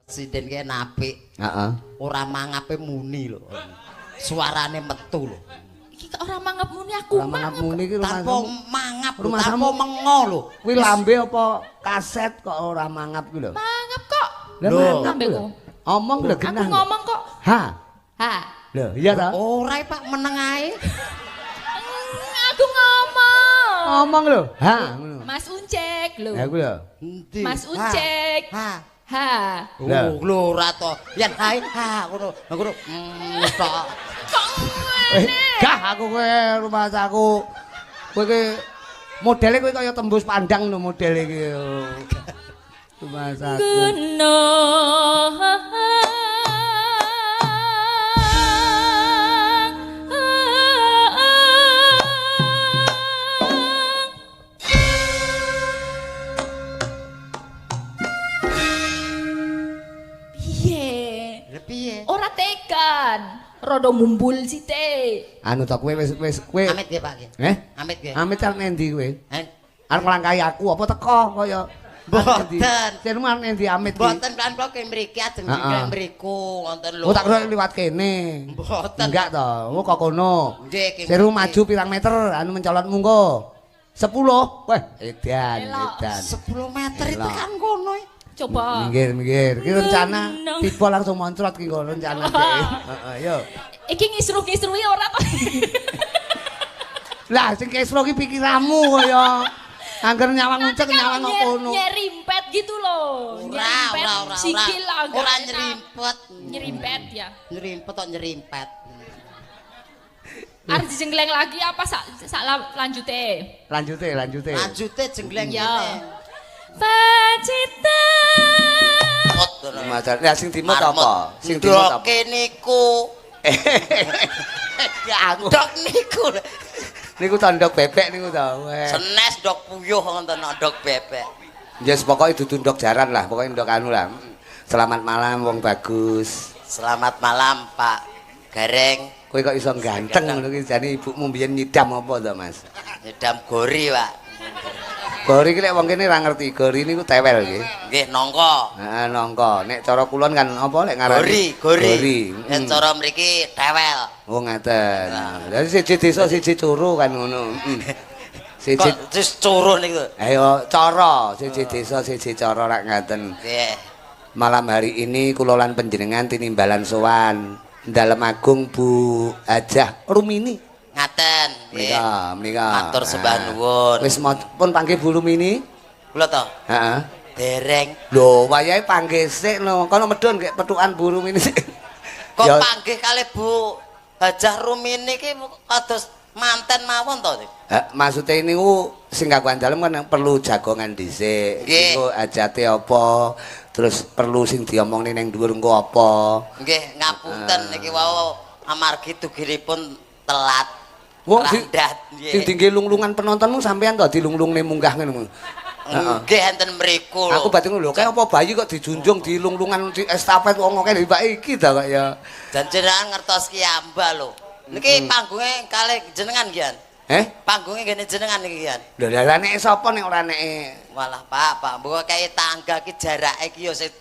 Sinden ki apik. Heeh. Ora mangape muni lho. Suarane metu lho. Iki kok ora mangap muni aku. Ora mangap muni iki tanpa mangap, tanpa mengo lho. Kuwi lambe apa kaset kok ora mangap kuwi lho? Mangap kok. Lho, lambeku. Omong lho genah. Aku ngomong kok. Ha. Ha. Lho, iya ta? Ora Pak, meneng ae. Aku ngomong. Ngomong lho. Ha ngono. Mas Uncek lho. Ha kuwi lho. Endi? Mas Uncek. Ha. Ha. Oh, lho ora to. Yen hae ha ngono. Ngono. Tok. Kok ngene? Gah aku kowe rumahku. Kowe iki modele kowe kaya tembus pandang lho modele iki. Rumahku. Gunung. Piye? Ora tekan. Rodo mumbul sithik. Anu to kowe wis wis kowe. Amit nggih Pak nggih. Eh? Amit nggih. Amit arep endi kowe? Arep nglangkahi aku apa teko kaya mboten. Jeneng arep endi amit iki? Mboten kan kula ke mriki ajeng jengkel mriku wonten lho. Oh tak kira liwat kene. Mboten. Enggak to. Oh kok kono. Nggih. Seru maju pirang meter anu mencolot mungko. 10. Weh, edan, edan. 10 meter itu kan kono. Coba. Minggir, minggir. Ki rencana tiba langsung moncrot ki kok rencana dhek. Heeh, yo. Iki ngisruh-ngisruhi ora to? Lah sing kisruh ki pikiranmu kaya angger nyawang uncek nyawang kok kono. Nyerimpet gitu loh. Ora, ora, ora. Sikil ora nyerimpet. Nyerimpet ya. Nyerimpet kok nyerimpet. Arep dijenggleng lagi apa sak sak lanjute? Lanjute, lanjute. Lanjute jenggleng ngene. Pacita. Lah sing dimut apa? Sing dimut apa? Ndoke niku. Ya aku. Ndok niku. Niku to ndok bebek niku to. Senes ndok puyuh wonten ndok bebek. Ya yes, pokoke dudu ndok jaran lah, pokoke ndok anu lah. Selamat malam wong bagus. Selamat malam Pak Gareng. Kowe kok iso ganteng ngono ki jane ibumu mbiyen nyidam apa to, Mas? Nyidam gori, Pak. Gori iki lek wong kene ra ngerti, gori niku tewel nggih. Nggih, nangka. Heeh, nangka. Nek cara kulon kan apa lek ngarani? Gori, gori. Nek cara mriki tewel. Oh, ngaten. Lah siji desa siji curu kan ngono. Siji kok wis curu niku. Ayo cara, siji desa siji cara rak ngaten. Nggih. Malam hari ini kula lan panjenengan tinimbalan sowan Dalem Agung Bu Hajah Rumini. Ngaten. Menika, menika. Matur sembah nuwun. Wis pun panggih Bu Rumini? Kula to? Heeh. Dereng. Lho, wayahe panggih sik lho. Kono medhun kek pethukan Bu Rumini sik. Kok panggih kalih Bu Hajah Rumini iki kados manten mawon to? Ha, maksude niku sing kagungan dalem kan perlu jagongan dhisik. Engko hajate apa? Terus perlu sing diomongne ning dhuwur engko apa? Nggih, ngapunten niki wau amargi dugiripun telat. Wong sing dingge lunglungan penontonmu sampean to dilunglungne munggah ngono. Heeh. Nggih enten mriku lho. Aku batin lho, kaya apa bayi kok dijunjung dilunglungan di estafet wong akeh mbak iki ta kok ya. Jan jenengan ngertos ki amba lho. Niki panggunge kalih jenengan nggih. Eh? Panggunge ngene jenengan niki nggih. Lho lha nek sapa nek ora nek walah Pak, Pak, mbok kaya tangga ki jarake ki ya sing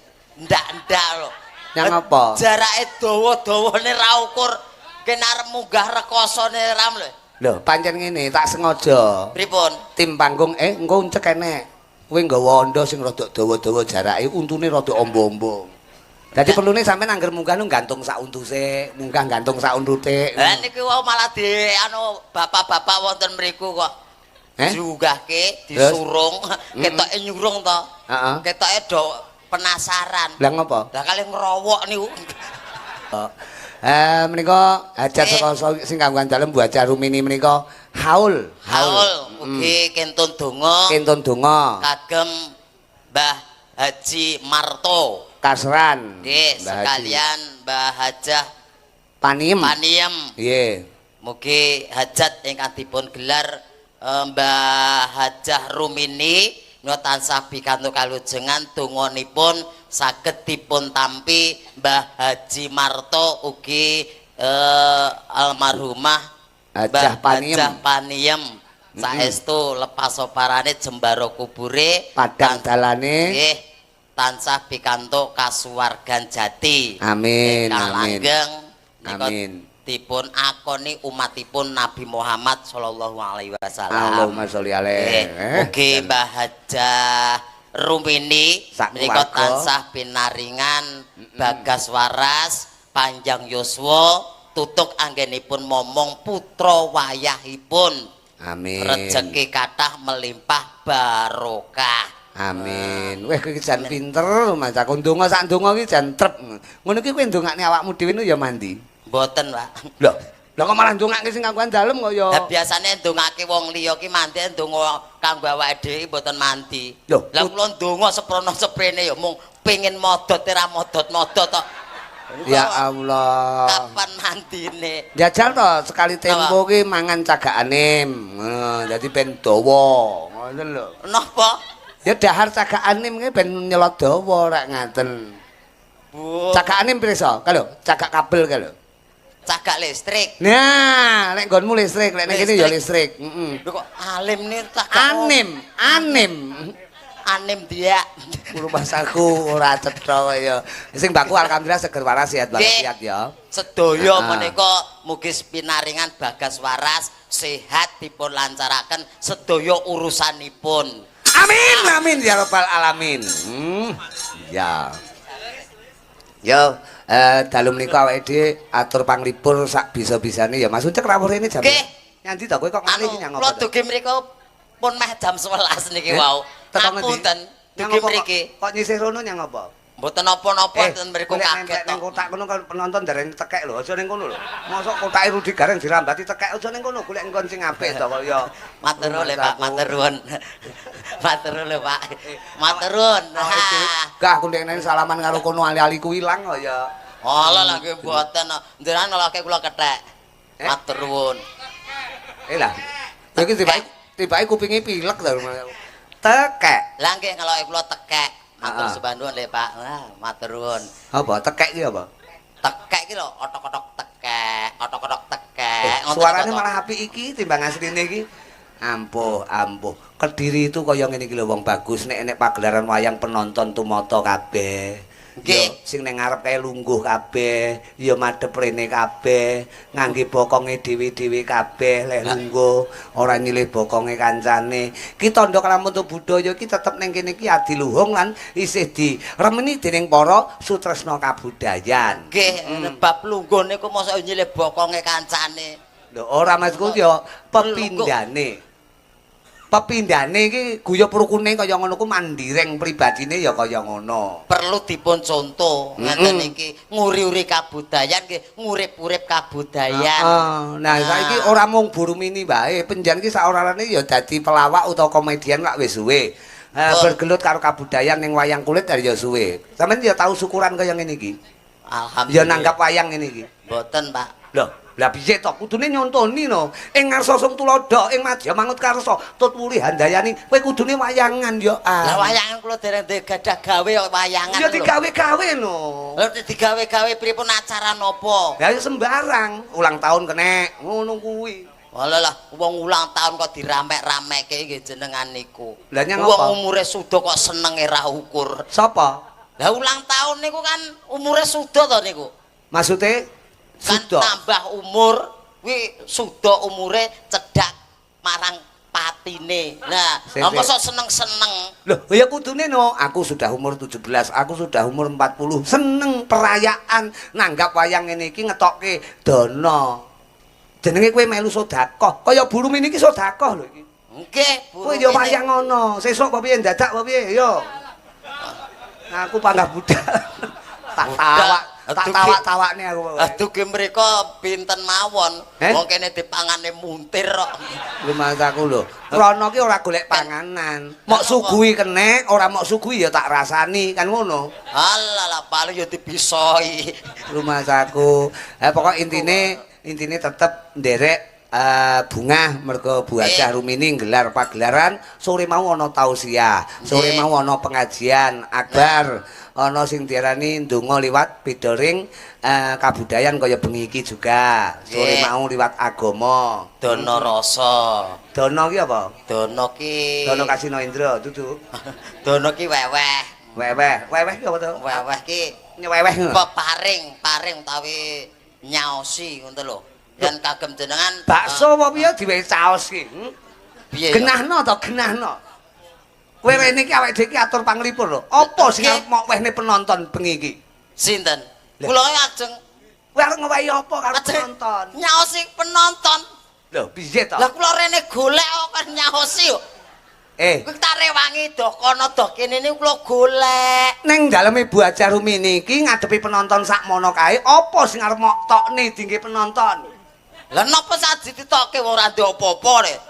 ndak-ndak lho. Nyang apa? Jarake dawa-dawane ra ukur. Kene arep munggah rekosone ram lho. Lho, pancen ngene, tak sengaja. Pripun? Tim panggung engko uncek enek. Kowe nggawa ondo sing rada dawa-dawa jarake, untune rada ombo-ombo. Dadi perlune sampean angger munggah nu gantung sak untu sik, munggah gantung sak untute. Lah niku wau malah di anu bapak-bapak wonten mriku kok. Diunggahke, disurung, ketoke nyurung to. Heeh. Ketoke do penasaran. Lah ngopo? Lah kalih ngrowok niku. Menika hajat saka sing kagungan dalem Bu Hajah Rumini menika haul. Haul ugi kentun donga. Kentun donga. Kagem Mbah Haji Marto. Kasran. Nggih, sekalian Mbah Hajah Paniem. Paniem. Nggih. Mugi hajat ingkang dipun gelar Mbah Hajah Rumini menika tansah pikantuk kalujengan donganipun saged dipun tampi Mbah Haji Marto ugi almarhumah Hajah Paniem. Hajah Paniem. Saestu lepas soparane jembara kubure padang dalane. Nggih. tansah pikantuk kasuwargan jati. Amin, Ingkang amin. langgeng nika Amin. dipun akoni umatipun Nabi Muhammad sallallahu alaihi wasallam. Allahumma sholli alaihi. Mugi Mbah Hajah Rumini Sak menika keluarga. tansah pinaringan bagas waras, panjang yuswa, tutuk anggenipun momong putra wayahipun. Amin. Rejeki kathah melimpah barokah. Amin. Weh kowe iki jan pinter Mas. Aku ndonga sak ndonga iki jan trep. Ngono iki kowe ndongakne awakmu dhewe nu ya mandi. Mboten, Pak. Lho, lha kok malah ndongake sing kanggoan dalem kok ya. Lah biasane ndongake wong liya ki mandi, ndonga kanggo awake dhewe mboten mandi. Lho, Lah kula ndonga seprono seprene ya mung pengin modot ora modot-modot tok. Ya Allah. Kapan mandine? Jajal to sekali tempo ki mangan cagak anim. Ngono, dadi ben dawa. Ngoten lho. Napa? Ya dahar cagak anim ki ben nyelot dawa rek ngaten. Bu, Cagak anim pirsa? Kae lho, cagak kabel kae lho. Cagak listrik. Nah, nek nggonmu listrik, nek ning kene ya listrik. Heeh. Lho kok alim nih cagak Anim, anim. Anim dia. Kulo masaku ora cetha kaya. Sing baku alhamdulillah seger waras sehat walafiat ya. Sedaya menika mugi pinaringan bagas waras, sehat, dipun lancaraken sedaya urusanipun. Amin, amin ya rabbal alamin. Ya. Yo, dalu menika awake dhewe atur panglipur sak bisa-bisane ya Mas Ucek rawuh rene jam. Nggih. Nyandi to kowe kok ngalih Anu, iki nyang kula apa to? dugi mriku pun meh jam 11 niki Eh, wau. Teko ngendi? Ngapunten, Nyang dugi apa kok- mriki. Kok nyisih rono nyang apa? Mboten napa-napa ten mriku golek kaget nempel ning tok. kotak kono kan penonton darani tekek lho, aja ning kono lho. Mosok kotake Rudi Gareng dirambati tekek aja ning kono, golek nggon sing apik to kok ya. Matur nuwun lho Pak, matur nuwun. Matur nuwun lho Pak. Matur nuwun. Awake dhewe gah aku nek salaman karo kono ali-aliku ilang kok ya. Alah lah nggih mboten. Njenengan ngeloke kula kethek. Eh? Matur nuwun. Eh lah. Kowe iki tibake kupinge pilek to. Tekek. Lah nggih ngeloke kula tekek. Matur Ah. sembah nuwun lho Pak. Wah, matur nuwun. Apa tekek iki apa? Tekek iki lho, otok-otok tekek, otok-otok tekek. Ngoten Suarane niku to. malah apik iki timbang asline iki. Ampuh, ampuh. Kediri itu kaya ngene iki lho wong bagus nek nek pagelaran wayang penonton tumata kabeh. Nggih. Yo, sing ning ngarep kae lungguh kabeh, ya madhep rene kabeh, ngangge bokonge dhewe-dhewe kabeh leh lungguh, ora nyilih bokonge kancane. Ki tandha kalamun budaya iki tetep ning kene iki adiluhung lan isih diremeni dening para sutresna kabudayan. Nggih, bab lungguh niku mosok nyilih bokonge kancane. Lho ora maksudku ya pepindhane. Pepindhane iki guyub rukune kaya ngono ku mandireng pribadine ya kaya ngono. Perlu dipun contoh ngenten iki nguri-uri kabudayan nggih, ngurip-urip kabudayan. Heeh. Nah, saiki ora mung Burumini wae, penjen iki saorane ya dadi pelawak utawa komedian lak wis suwe. Bergelut karo kabudayan ning wayang kulit ya suwe. Sampeyan ya tau syukuran kaya ngene iki. Alhamdulillah. Ya nanggap wayang ngene iki. Mboten, Pak. Lho, lah piye to? Kudune nyontoni no. Ing ngarsa sung tuladha, ing madya mangut karsa, tut wuri handayani, kowe kudune wayangan ya. Lah wayangan kula dereng duwe gadah gawe kok wayangan. Ya lho. digawe-gawe no. Lha digawe-gawe pripun acara napa? Lah ya sembarang, ulang tahun kenek, ngono kuwi. Walah lah wong ulang tahun kok diramek-ramekke nggih jenengan niku. Lah nyang Wong apa? umure suda kok senenge ra ukur. Sapa? Lah ulang tahun niku kan umure suda to niku. Maksude Kan suda. tambah umur kuwi suda umure cedhak marang patine. Nah, Sik, apa sik. sok seneng-seneng. Loh, ya kudune no, aku sudah umur 17, aku sudah umur 40, seneng perayaan nanggap wayang ngene iki ngetokke dana. Jenenge kowe melu sedekah, kaya Burumini iki sedekah lho iki. Nggih, Kowe ya wayang ngono, sesuk apa piye ndadak apa piye yo. Aku panggah budal. Tak tawak, tak tawak-tawakne aku. Dugi mriko pinten mawon. Eh? Wong kene dipangane muntir kok. Lumasaku lho. Rono ki ora golek panganan. Mok suguhi kenek, ora mok suguhi ya tak rasani, kan ngono. Alah lah paling ya dibisoi. Lumasaku. Pokok intine tetep nderek bungah mergo Bu Hajah Rumini nggelar pagelaran sore mau ana tausiah, sore mau ana pengajian akbar, ana sing diarani ndonga liwat beda ring kabudayan kaya bengi iki juga. Sore mau liwat agama. Dana rasa. Dana ki apa? Dana ki Dana Kasino Indra, dudu. Dana ki weweh. Weweh, weweh ki apa to? Weweh ki Nyeweweh ngono. Peparing, paring utawi nyaosi ngono lho. Yen kagem jenengan Bakso apa piye diwehi caos ki? Piye? Ya? Genahno to, genahno. Kowe rene iki awake dhewe iki atur panglipur lho. Apa sing arep mok wehne penonton bengi iki? Sinten? Kula ajeng Kowe arep ngewehi apa karo penonton? Nyaosi penonton. Lho, piye to? Lah kula rene golek kok kan nyaosi yo. Kowe tak rewangi doh kono doh kene niku kula golek. Ning daleme Bu Hajah Rumini iki ngadepi penonton sakmono kae, apa sing arep mok tokne dingge penonton? Lah napa sak dititokke wong ora ndek apa-apa rek?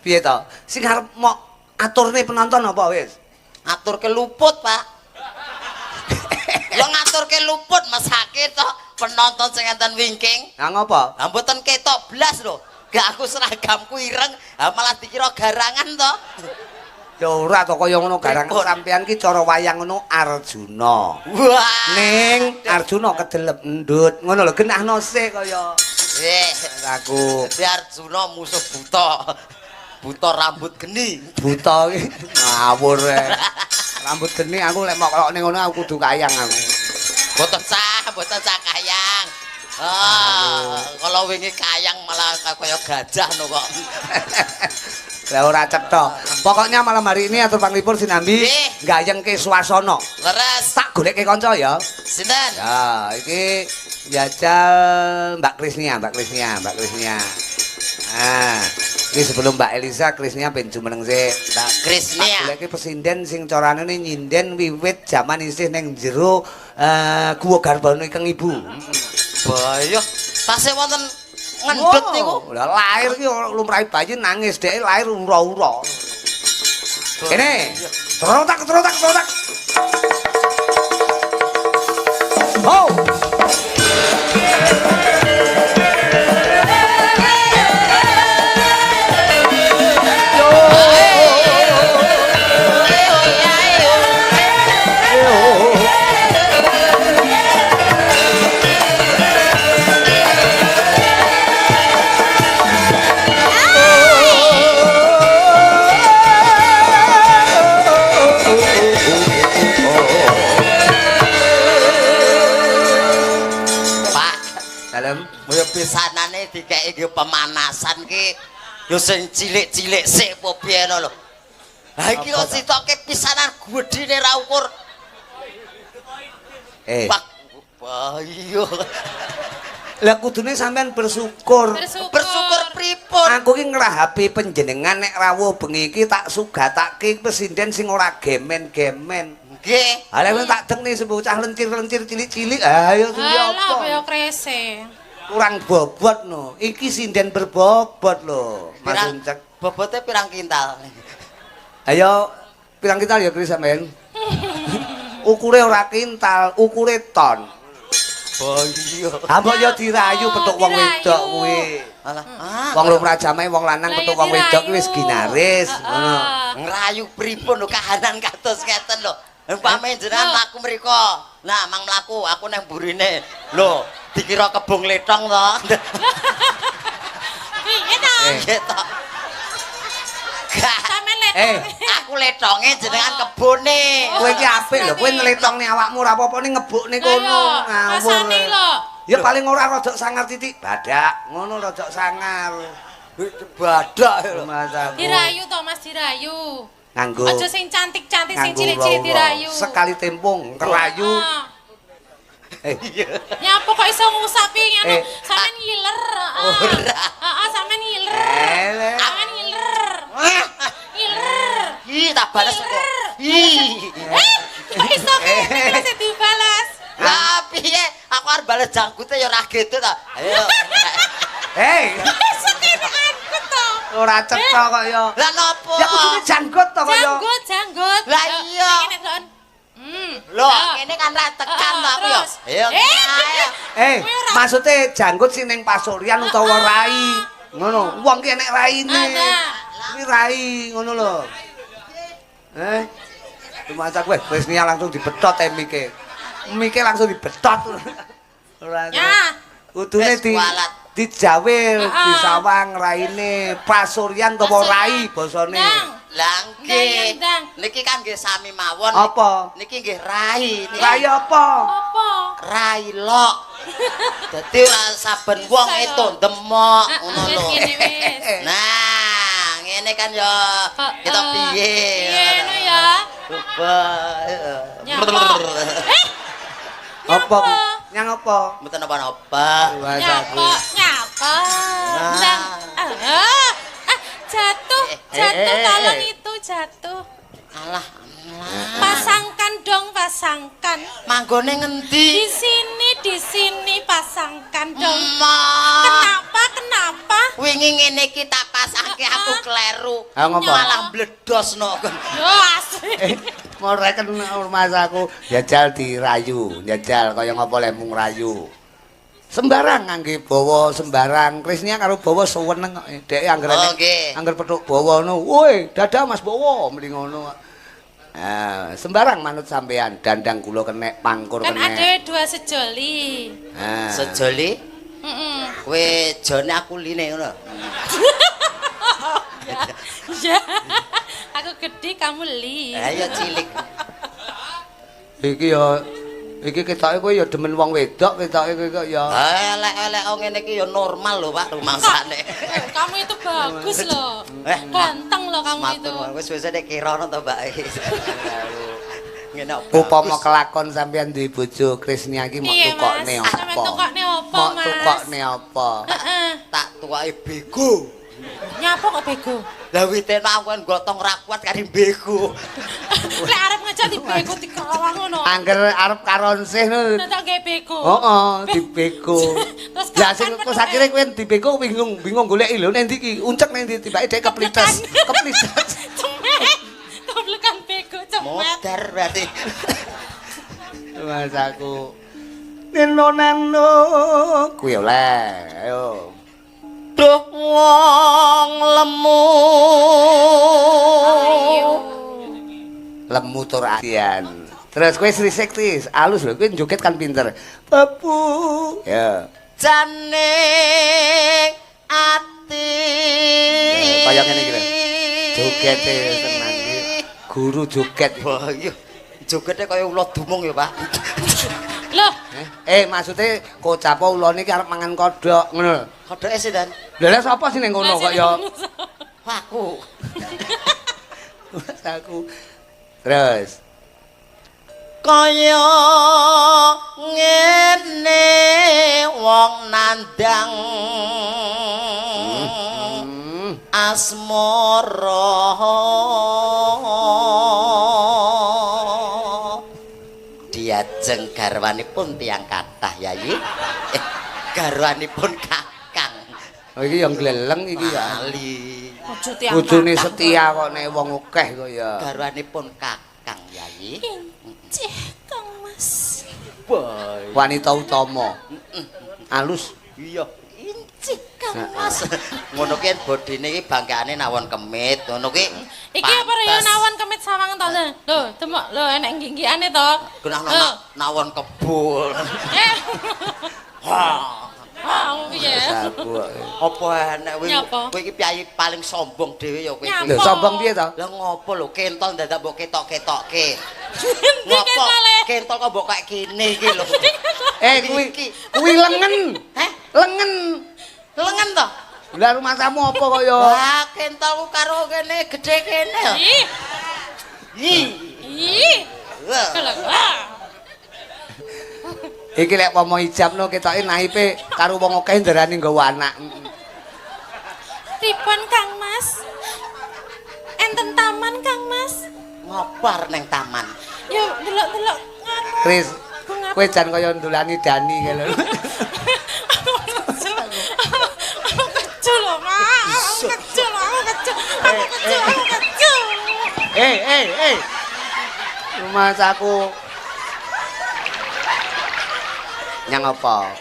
Piye to? Sing arep mok aturne penonton apa wis? Aturke luput, Pak. Lho ngaturke luput mesake to penonton sing enten wingking. Lah ngopo? Lah mboten ketok blas lho. Gak aku seragamku ireng, ha malah dikira garangan to. Ya ora to kaya ngono garangan sampean ki cara wayang ngono Arjuna. Wah. Ning Arjuna kedelep endut. Ngono lho genahno sik kaya. Aku Dadi Arjuna musuh buta. Buta rambut geni. Buta ki ngawur e. Rambut geni aku lek mok kelokne ngono aku kudu kayang aku. Mboten sah, mboten sah kayang. Ah, kalau wingi kayang malah kaya gajah no kok. Lah ora cetha. Pokoknya malam hari ini atur panglipur sinambi gayengke swasana. Leres. Tak goleke kanca ya. Sinten? Ya, iki jajal Mbak Krisnia, Mbak Krisnia, Mbak Krisnia. Nah, ini sebelum Mbak Elisa, Krisnia ben jumeneng sik. Mbak Krisnia. Tak goleke pesinden sing carane nyinden wiwit jaman isih ning jero guwa garbane keng ibu. Bayoh, tasih wonten ngendut niku. Lah lahir ki lumrahe bayi nangis, dhek lahir ura-ura. Kene. Trotak trotak trotak. Ho. Pisanane dikeki nggo pemanasan ki ya sing cilik-cilik sik apa piye ngono lho. Lah iki kok sitoke pisanan gedhine ra ukur. Pak, iya. Lah kudune sampean bersyukur. Bersyukur pripun? Aku ki ngrahapi panjenengan nek rawuh bengi iki tak sugatake pesinden sing ora gemen-gemen. Nggih. Ha lek tak dekne bocah lencir-lencir cilik-cilik, ayo suwi apa? Alah kaya krese. Kurang bobot no. Iki sinden berbobot lho, Mas Uncek. Bobote pirang kintal? Ayo pirang kintal ya Kris sampean? Ukure ora kintal, ukure ton. Oh iya. Ha mbok ya dirayu petuk wong wedok kuwi. Alah, wong lumrah jamae wong lanang petuk wong wedok kuwi wis ginaris ngono. Ngrayu pripun lho kahanan kados ngeten lho. Umpame jenengan mlaku mriko. Nah, mang mlaku aku nang burine. Lho, dikira kebung letong to. Piye to? Piye to? Sampeyan letong. Aku letonge jenengan kebone. Kowe iki apik lho, kowe nletongne awakmu ora apa-apa ning ngebukne kono. Ngawur. Ya paling ora rodok sangar titik badak, ngono rodok sangar. Badak lho. Dirayu to Mas, dirayu. Nganggo. Aja sing cantik-cantik sing cilik-cilik dirayu. Sekali tempung kerayu. Nyapa kok iso ngusapi ngono? Sampeyan ngiler. Ora. Heeh, sampeyan ngiler. Sampeyan ngiler. Ngiler. Ih, tak balas kok. Ih. Kok iso kene wis dibalas. Lah piye? Aku arep bales jangkute ya ora gitu ta. Ayo. Hei. Iso kene angkut to. Ora cetha kok ya. Lah nopo? Ya kudune janggut to kok ya. Janggut, janggut. Lah iya. Ngene delok. Lho, ngene kan ra tekan to aku ya. Ayo. Maksude janggut sing ning pasuryan utawa rai. Ngono. Wong ki enek raine. Kuwi rai ngono lho. Lumayan kowe wis nia langsung dibetot mike. Mike langsung dibetot. Ora. Kudune dijawil, disawang raine, pasuryan utawa rai basane. Lah nggih. Ndang, ndang. Niki kan nggih sami mawon. Apa? Niki nggih rai. Niki Rai apa? Apa? Rai lok. Dadi ora saben wong Bisa, itu demok Ah, ngono wis lho. ngene wis. Nah, ngene kan ya kita piye. Piye ngono ya? Coba. Nyapa? Eh, Apa? Nyapa? Nyang apa? Mboten napa-napa. Nyapa? Nyapa? Nah. Ndang. Ah, ah, jatuh, jatuh eh, tolong eh. itu jatuh. Alah, alah. Pasangkan dong, pasangkan. Manggone ngendi? Di sini pasangkan dong. Emak. Kenapa? Kenapa? Wingi ngene iki tak pasangke aku kleru. Ah, ngopo? Malah bledosno. Yo asli. Mau reken rumahku jajal dirayu, jajal kaya ngopo lehmu ngrayu. Sembarang ngangge bawa sembarang. Krisnia karo bawa suweneng kok. Dhek angger Oh, nggih. angger petuk bawa ngono, "Woi, dadah Mas Bawa," muni ngono. Ah, sembarang manut sampean, dandang kula kenek, pangkur Kan kenek. ada dua sejoli. Ah. Sejoli Heeh. kowe jone aku line ngono. Ya. Aku gede kamu li. Ayo cilik. Iki ya iki ketoke kowe ya demen wong wedok, ketoke kowe kok ya. Elek-elek wong ngene iki ya normal lho Pak rumangsane. Kamu itu bagus loh. Eh, Ganteng loh kamu itu. Matur wis wis nek kirana to Mbak. Ngene kok Upama bagus. kelakon sampean duwe bojo Krisnia iki mok Piye, Mas? tukokne apa? Sampean tukokne apa, Mok Mas? tukokne apa? Heeh. Tak tuwake bego. Nyapa kok bego? Lah witene aku kan gotong ra kuat kari bego. Lek arep ngejak di bego dikelawang ngono. Angger arep karonsih ngono. Nek tak gawe bego. Heeh, dibego. Terus Lah kapan sing terus penuke? akhire kowe dibego bingung, bingung goleki lho nek ndi iki? Uncek nek ndi tibake dhek keplites, keplites. Cemek. Keblekan bego cemek. Modar berarti. Mas aku. Neno neno kuwi oleh. Ayo. Duh wong lemu. Ayo. Lemu tur adian. Terus kowe Sri Sekti, alus lho, kowe joget kan pinter. Babu. Ya. Jane ati. Ya, kaya ngene iki lho. Jogete tenan iki. Guru joget. Wah, iya. Jogete kaya ula dumung ya, Pak. Loh, Eh, maksudnya kocap ulane iki arep mangan kodhok ngono lho. Kodoke sinten? Lha lha sapa sing ning kono kok ya? Aku. Mas aku. Terus Kaya ngene wong nandang asmara. Diajeng garwanipun tiyang kathah Yayi. Garwanipun kakang. Oh iki yang gleleng iki ya. Lali. Ojo tiang Bojone kathah. setia kok nek wong akeh kok ya. Garwanipun kakang Yayi. Injih, Kang Mas. Boy. Wanita utama. Alus. Iya, incih Kang Mas. Ngono ki bodine iki bangkane nawon kemit, ngono ki. Iki apa ya pantes. nawon kemit sawang to? Lho, demok lho enek ngginggiane to. Genah Lho. nawon kebul. Eh. Wah. Ah, piye? Aku kok. Apa enek kowe Nyapa? kowe iki piyayi paling sombong dhewe ya kowe. Nyapa? Lho sombong piye to? Lah ngopo lho kentol dadak mbok ketok-ketokke. Ndi Ngopo? kentole? Kentol kok mbok kayak kene iki lho. Eh kuwi kuwi lengen. Heh? Lengen. Lengen to? Lah rumahmu apa kok ya? Wah, kentolku karo kene gedhe kene. Ih, Ih. ih. Wah. Kelek. Ah. Iki lek pomo ijabno ketoke naipe karo wong akeh ndarani nggawa anak. Pripun Kang Mas? Enten taman Kang Mas? Ngopo neng taman? Yo delok-delok nganu. Kris, Bunga. kowe jan kaya ndulani Dani kae lho. Aku kecu. Aku kecu lho, Mak. Aku kecu lho, aku kecu. Aku kecu, aku kecu. Eh, eh, eh. Rumah aku. Nyang apa?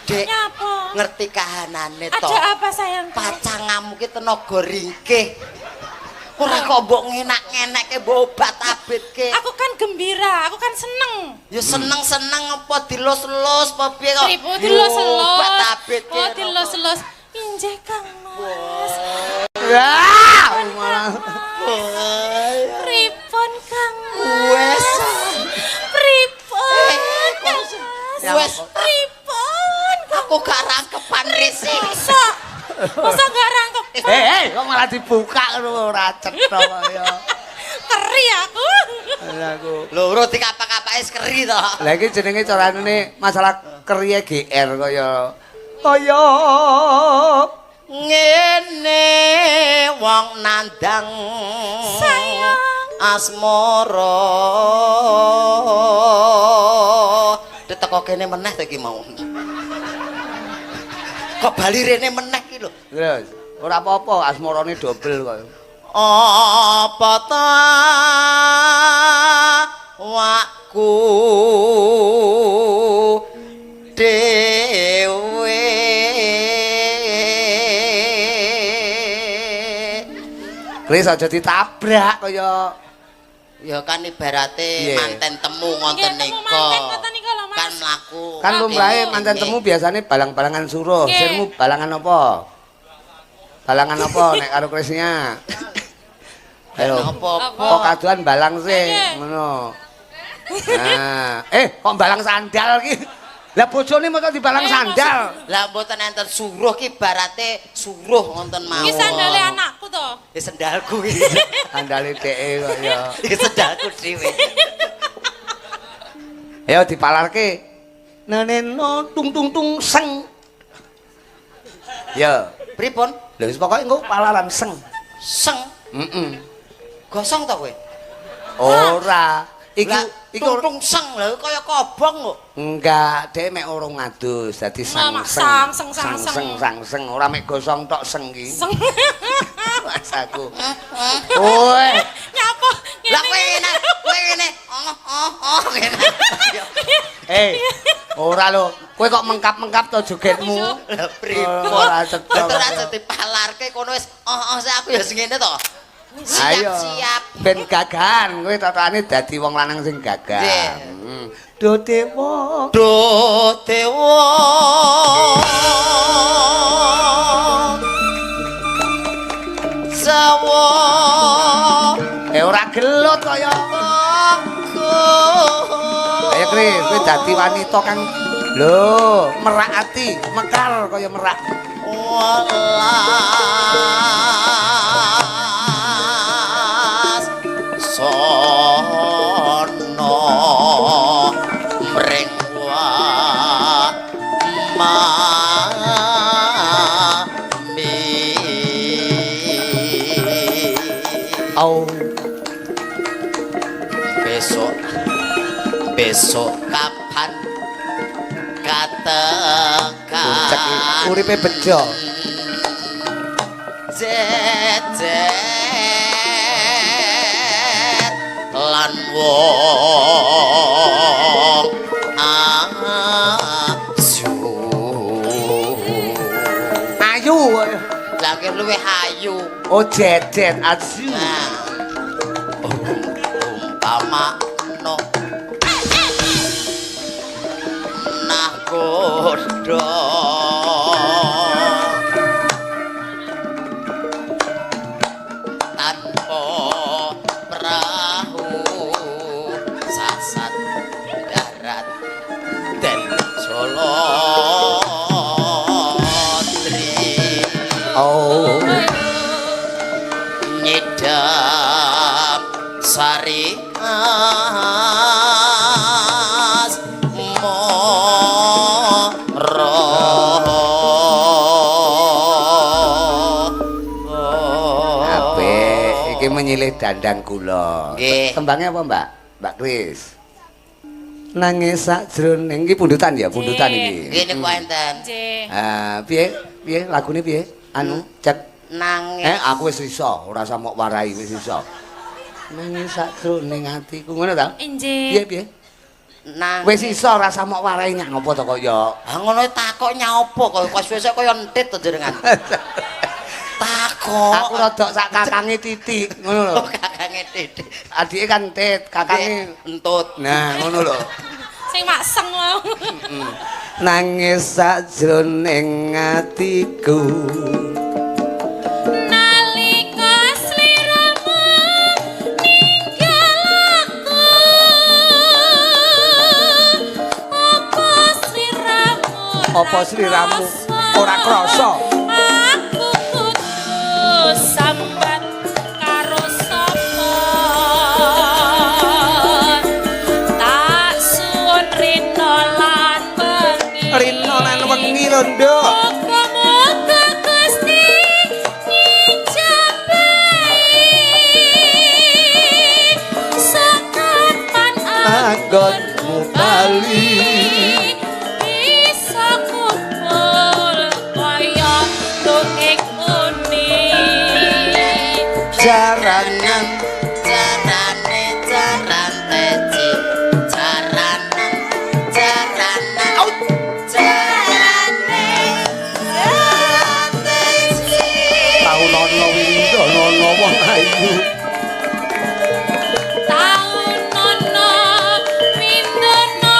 Dek, Nyapa? ngerti kahanane to. Ada apa sayang? Pacangamu ki tenaga ringkih. Ora kok mbok ngenak-ngenekke mbok obat-abitke. Aku kan gembira, aku kan seneng. Ya seneng-seneng apa dilus-lus apa piye kok? Pripu dilus-elus. Obat-abitke. Oh, dilus-elus. Injih Kang Mas. Wah, malah. Pripun Kang Wes. Pripun? Wes. Pripun? Aku gak rangkepan risi. Masa? Masa gak rangkep? Eh, kok malah dibuka ngono ora cetha kaya. Keri aku. Lah aku. Loro dikapak-kapake wis keri to. Lah iki jenenge carane masalah keriye GR kaya kaya Ngene wong nandang Sayang. Asmara. Diteko kene meneh to iki mau. Kok bali rene meneh iki lho. Terus ora apa-apa asmarane dobel kok. Apa ta wakku dhewe Kris aja ditabrak kaya ya kan ibarate manten temu ngoten nika. Kan mlaku. Kan lumrahe manten temu biasane balang-balangan suruh. Sirmu balangan apa? Balangan apa nek karo Krisnya? Ayo. Kok kaduan balang sih ngono. Nah, kok balang sandal ki? Lah bojone mosok dibalang sandal. Lah mboten enten suruh ki ibarate suruh ngoten mawon. Iki sandale anakku to. Ya sendalku iki. Sandale dheke kok ya. Iki sendalku dhewe. Ayo dipalarke. Neneno tung tung tung seng. Ya, pripun? Lha wis pokoke engko palaran seng. Seng. Heeh. Gosong to kowe? Ora. Iki iki tung seng lho kaya kobong kok. Enggak, dhek mek urung ngadus dadi sang seng seng seng sang seng ora mek gosong tok seng ki. Seng. Mas aku. Woi, nyapa? Lah kowe ngene, kowe ngene. Oh oh oh ngene. Ora lho, kowe kok mengkap-mengkap to jogetmu? Lah pripun? Ora cetha. Ora dipalarke kono wis oh oh aku ya sing ngene to. Siap-siap. Ben gagahan, kowe tatane dadi wong lanang sing gagah. Do dewa. Do dewa. Sawo. Ora gelut kaya. Ayo Kris, kowe dadi wanita kang lho, merak ati, mekar kaya merak. Welas sono mring wa mami. Au. Besok besok kapan katekan uripe bejo jejer lan wong ayu ayu lha ki luwih ayu. Oh jejer ayu. Umpama no nakodo tanpa perahu sasat darat den Jolotri. Oh nyidam sari as moro. Apik iki menyilih dandang kula. Tembangnya apa, Mbak? Mbak Kris. Nangis sakjroning iki pundutan ya, pundutan iki. Nggih niku enten. Nggih. Ah, piye? Piye lagune piye? Anu, cek nangis. Aku wis iso, ora usah mok warai wis iso. Nangis sakjroning atiku ngono ta? Nggih. Piye piye? Nangis. Wis iso ora usah mok warai nyang apa to kok ya. Ah ngono takok nyaopo kok kok suwe-suwe kaya entit to jenengan. Takok. Aku rodok sak kakange titik ngono lho. Oh, kakange titik. Adike kan entit, kakange entut. Nah, ngono lho. Sing makseng mau. Nangis sakjroning atiku. Nalika sliramu Apa sliramu ora krasa? Aku kudu sambat karo sapa? Tak suwun rina lan wengi. Rina lan wengi lho, Nduk. Muga-muga Gusti ngijabahi sakapan Anggonmu bali. Bisa kumpul kaya tuik uni. Jaranan Jarane jaran teji, jaranan jaranan jarane jaran teji. Taun ana windono wong ayu. Taun ana windono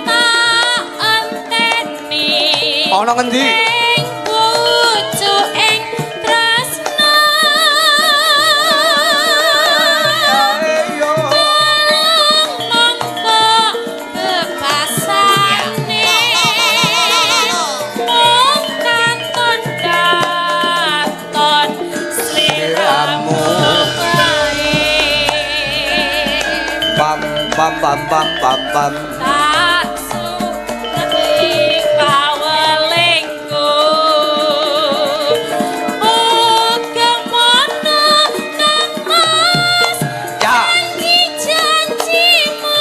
tak enteni. Ana ngendi? Ing pucuking tresna. Tulung mangka bebasane. Mung katon katon sliramu wae. Pam pam pam pam pam pam. Tak suwuni pawelingku. Muga mono Kang Mas Ya. janji janjimu.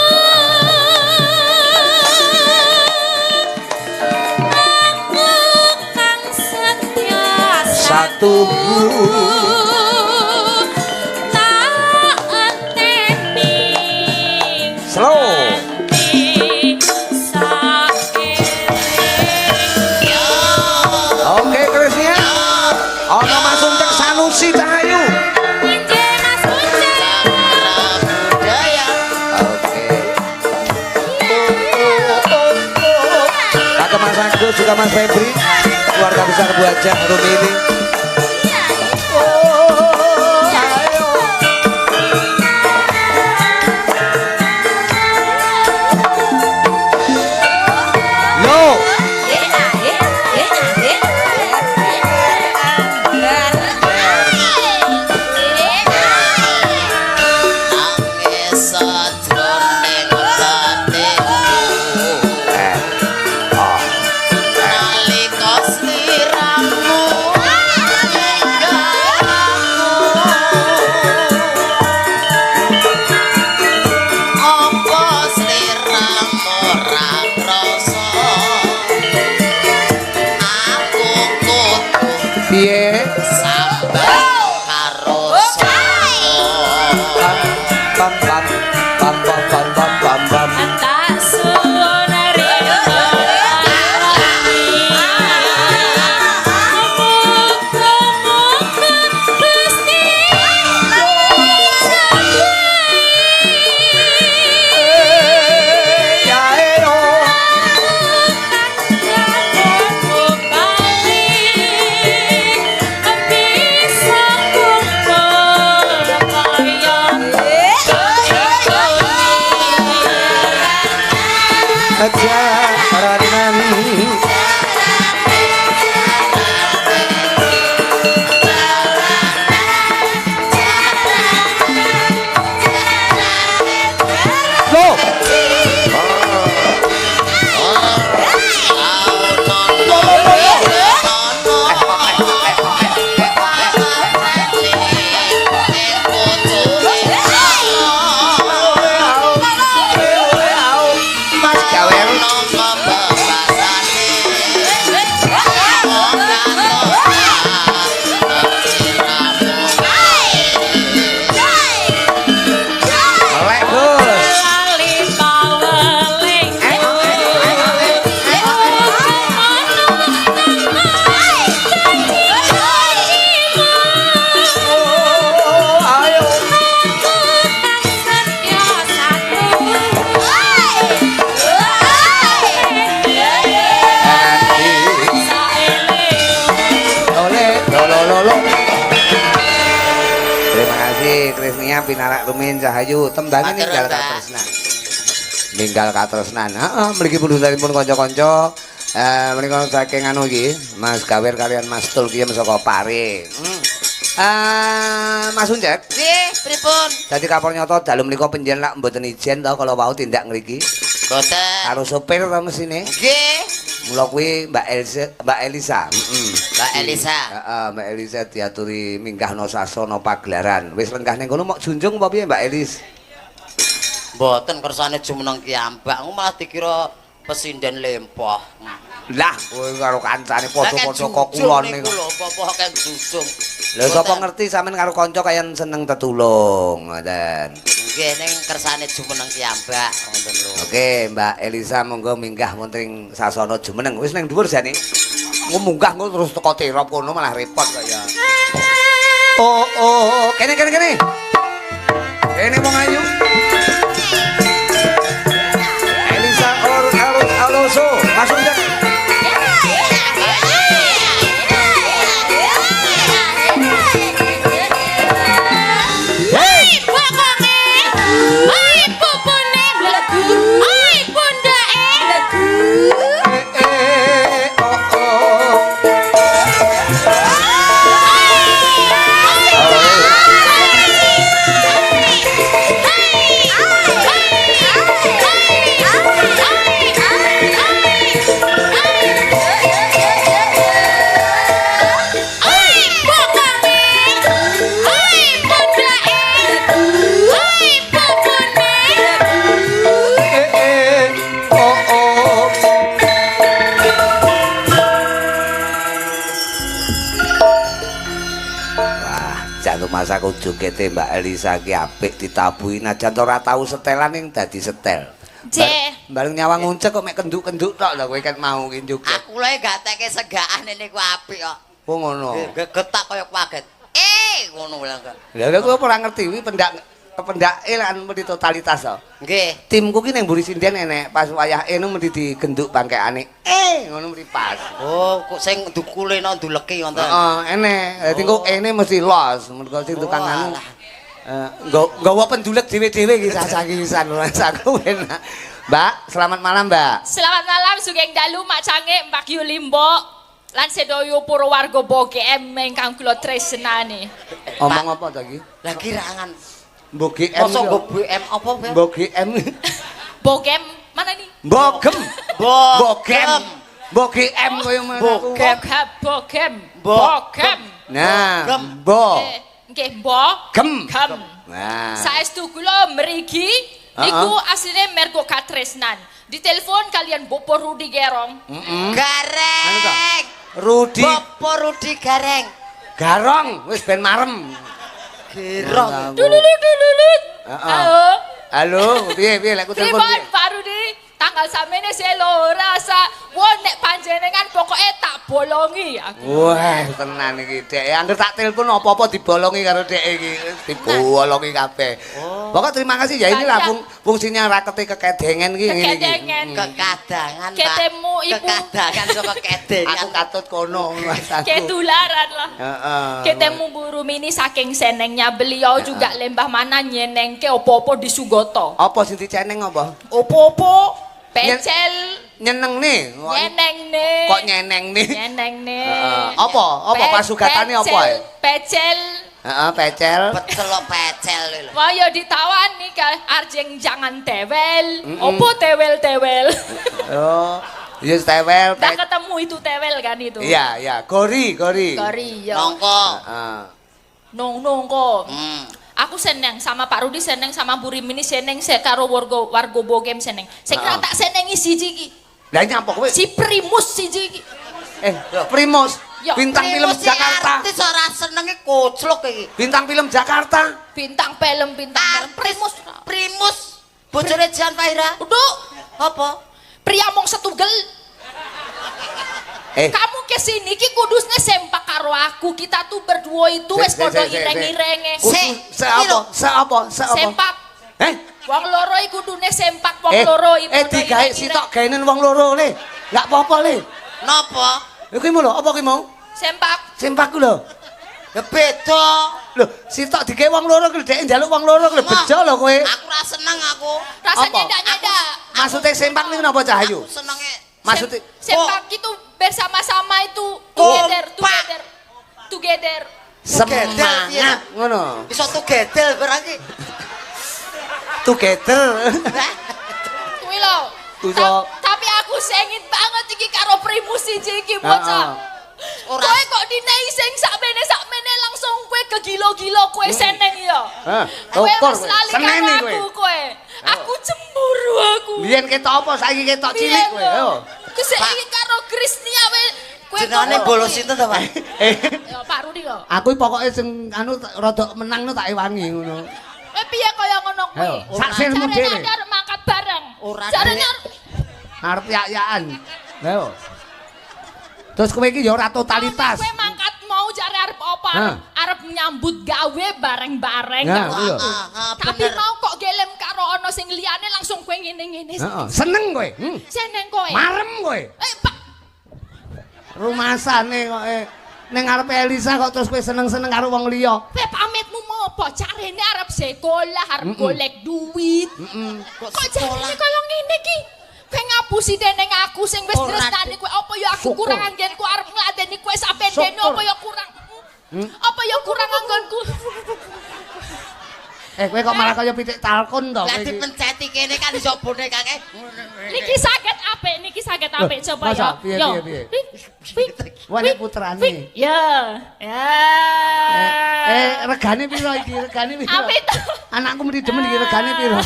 Aku kang setya Satu. Tak enteni Slow. nganti saeling. Oke, Krisnia. Ana Mas Uncek Sanusi Cahayu. Injih Mas Uncek. Budaya. Oke. Kakak Mas Agus juga Mas Febri, keluarga besar Bu Hajah Rumini. Oh, ayo. Lo, Nangis sajroning batinku. eh, oh, Nalika sliramu ninggal aku. Apa sliramu ora krasa? Aku kudu piye? sambat karo sapa? Pam pam pam pam pam pam pam pam. Tak suwun rina lan Muga-muga Gusti ngijabahi. Ya ayo. Aku bali bisa kumpul kaya Jaranan. Lo, Mas Gawer. Lek Gus. Lali pawelingku. Oh, ayo. Nanti oleh lo lo lo lo. Terima kasih Krisnia Pinarak Rumin Cahayu. Tembangin Matur ning nuwun, Mbak. Tresna. Ninggal katresnan. Heeh, mriki pundhutanipun kanca-kanca. Menika saking anu iki, Mas Gawir kalian Mas Tul ki saka Pare. Mas Uncek. Nggih, pripun? Dadi kapor nyata dalu menika penjen lak mboten ijen to kala wau tindak ngriki. Mboten. Karo sopir to mesine. Nggih. Mula kuwi Mbak Elsa, Mbak Elisa. Heeh. Mbak Elisa. Heeh, Mbak Elisa diaturi minggahno sasana pagelaran. Wis lenggah ning kono mok junjung apa piye Mbak Elis? Mboten kersane jumeneng kiambak, malah dikira pesinden lempoh. Lah, kowe karo kancane padha-padha kok kulon niku lho, apa-apa kan jujung. Lha sapa ngerti sampean karo kanca kaya seneng tetulung, ngoten. Nggih, ning kersane jumeneng kiambak ngoten lho. Oke, Mbak Elisa monggo minggah wonten ing sasana jumeneng. Wis ning dhuwur jane. Engko munggah engko terus teko terop kono malah repot kok ya. Oh, oh, kene kene kene. Kene wong ayu. Elisa Or Alus Aloso, masuk Cek. Hei, bokonge. Hei, pupune mlebu. Hei, pundake mlebu. Eh, oh, oh. Eh, eh, oh, oh. Wah, jangan masaku jogete Mbak Elisa ki apik ditabuhi najan ora tau setelan ning dadi setel. Jeh. Bareng nyawang nguncek kok mek kenduk-kenduk tok lho kowe ket mau ki joget. Aku lho gak teke segakane niku apik kok. Oh ngono. Getak kaya kaget. Ngono lho. Lah lha kowe ora ngerti kuwi pendak pendake lan mesti totalitas to. Nggih. Timku ki ning mburi sinden enek pas wayah enu mesti digenduk bangkekane. Ngono mesti pas. Oh, kok sing dukule nang nduleki ngoten. Heeh, enek. Dadi engko ene mesti los, mergo sing tukang Oh, anu. alah. Nggawa pendulek dhewe-dhewe iki sasang-sisan aku enak. Mbak, selamat malam, Mbak. Selamat malam sugeng dalu Mak Cange, Mbak Yulimbo lan sedaya para warga BGM ingkang kula tresnani. Omong apa to iki? Lah kirangan. Mbok GM. Mosok nggo BM apa, Beb? Mbok GM. Bogem mana nih? Mbok gem. Bogem. Mbok GM koyo ngono aku. Bogem. Bogem, Bogem. Bogem. Nah, Bogem. mbok Nggih, mbok. Gem. Gem. Nah. Saestu kula mriki niku asline mergo katresnan. Ditelepon kalian Bopo Rudi Gerong. Gareng. Rudi Bopo Rudi Gareng. Garong wis ben marem. Gerong. Dululu dululu. Heeh. Halo. Halo, piye piye lek ku telepon Pripun piye? Pak Rudi? Tanggal samene selo rasa. Wah nek panjenengan pokoke tak bolongi aku. Wah, tenan iki Dek. Angger tak telepon apa-apa dibolongi karo Dek iki. Dibolongi kabeh. Pokok terima kasih ya inilah fungsinya rakete kekedengen iki ngene iki. Kekedengen. Kekadangan, Pak. Ketemu ibu. Kekadangan saka kedengan. Aku katut kono Mas aku. Ketularan lah. Heeh. Ketemu Bu Rumini saking senengnya beliau juga lembah mana nyenengke opo-opo di Sugoto. Apa sing diceneng apa? Opo-opo pecel Nyenengne. nyenengne. Kok nyenengne? Nyenengne. Heeh. Apa? Apa pasugatane apa ae? Pecel. Heeh, pecel. Pecel kok pecel lho. Wah ya ditawani ka arjeng jangan tewel. Opo tewel-tewel? Oh, ya tewel. Udah ketemu itu tewel kan itu. Iya, iya, gori, gori. Gori ya. Nongko. Heeh. Nong nongko. Aku seneng sama Pak Rudi, seneng sama Bu Rimini, seneng se karo warga warga Bogem seneng. Sing Heeh. tak senengi siji iki. Lah nyapa kowe? Si Primus siji iki. Primus, Ya, bintang film Primus iki Jakarta. Artis ora senenge koclok iki. Bintang film Jakarta. Bintang film, bintang film Primus. Primus. Bojone Jan Fahira. Udah, Apa? pria mong setugel. Kamu kesini ki kudusnya sempak karo aku. Kita tuh berdua itu wis padha ireng-irenge. Se apa? Se apa? Se apa? Sempak. Wong loro iku kudune sempak wong loro iku. Digawe sitok gaenen wong loro le. Enggak apa-apa le. Napa? Lha kuwi lho, apa kuwi mau? Sempak. Sempak ku lho. Ya beda. Lho, sitok digawe wong loro kuwi dhek njaluk wong loro kuwi bejo lho kowe. Aku ora seneng aku. Rasanya ndak-ndak. Maksude sempak niku napa Cahayu? Aku senenge Maksude Sempak itu bersama-sama itu together, together. Together. Semangat ngono. Iso together berarti. Together. Kuwi lho. Tapi aku sengit banget iki karo primus siji iki bocah. Ora. Kowe kok dinei sing sakmene langsung kowe kegilo-gilo kowe seneng ya. Kowe wis lali karo aku kowe. Aku cemburu aku. Biyen ketok apa saiki ketok cilik kowe. Ayo. Kesek iki karo Krisnia we kowe Jenengane bolos sinten to, Pak? Ya Pak Rudi kok. Aku pokoke sing anu rada menang no tak ewangi ngono. Kowe piye kaya ngono kuwi? Sak sirmu dhewe. Arep mangkat bareng. Ora Jarene arep yak-yakan. Lha. Terus kowe iki ya ora totalitas. Kowe mangkat mau jare arep apa? Arep nyambut gawe bareng-bareng. Tapi mau kok gelem karo ana sing liyane langsung kowe ngene-ngene. Heeh. Seneng kowe. Seneng kowe. Marem kowe. Pak. Rumasane kok ning ngarepe Elisa kok terus kowe seneng-seneng karo wong liya. Kowe pamitmu mau apa? Jarene arep sekolah, arep golek duit. Kok Kok jarene kaya ngene iki? Kowe ngapusi dening aku sing wis tresnani kowe apa ya aku kurang anggenku arep ngladeni kowe sapendene apa ya kurang. Apa ya kurang anggonku. Kowe kok malah kaya pitik talkon to kowe iki. Lah dipenceti kene kan iso bonekake. Niki saged apik, niki saged apik coba ya. Piye piye. Wah nek putrane. Ya. Ya. Regane piro iki? Regane piro? Apik to. Anakku mesti demen iki regane piro?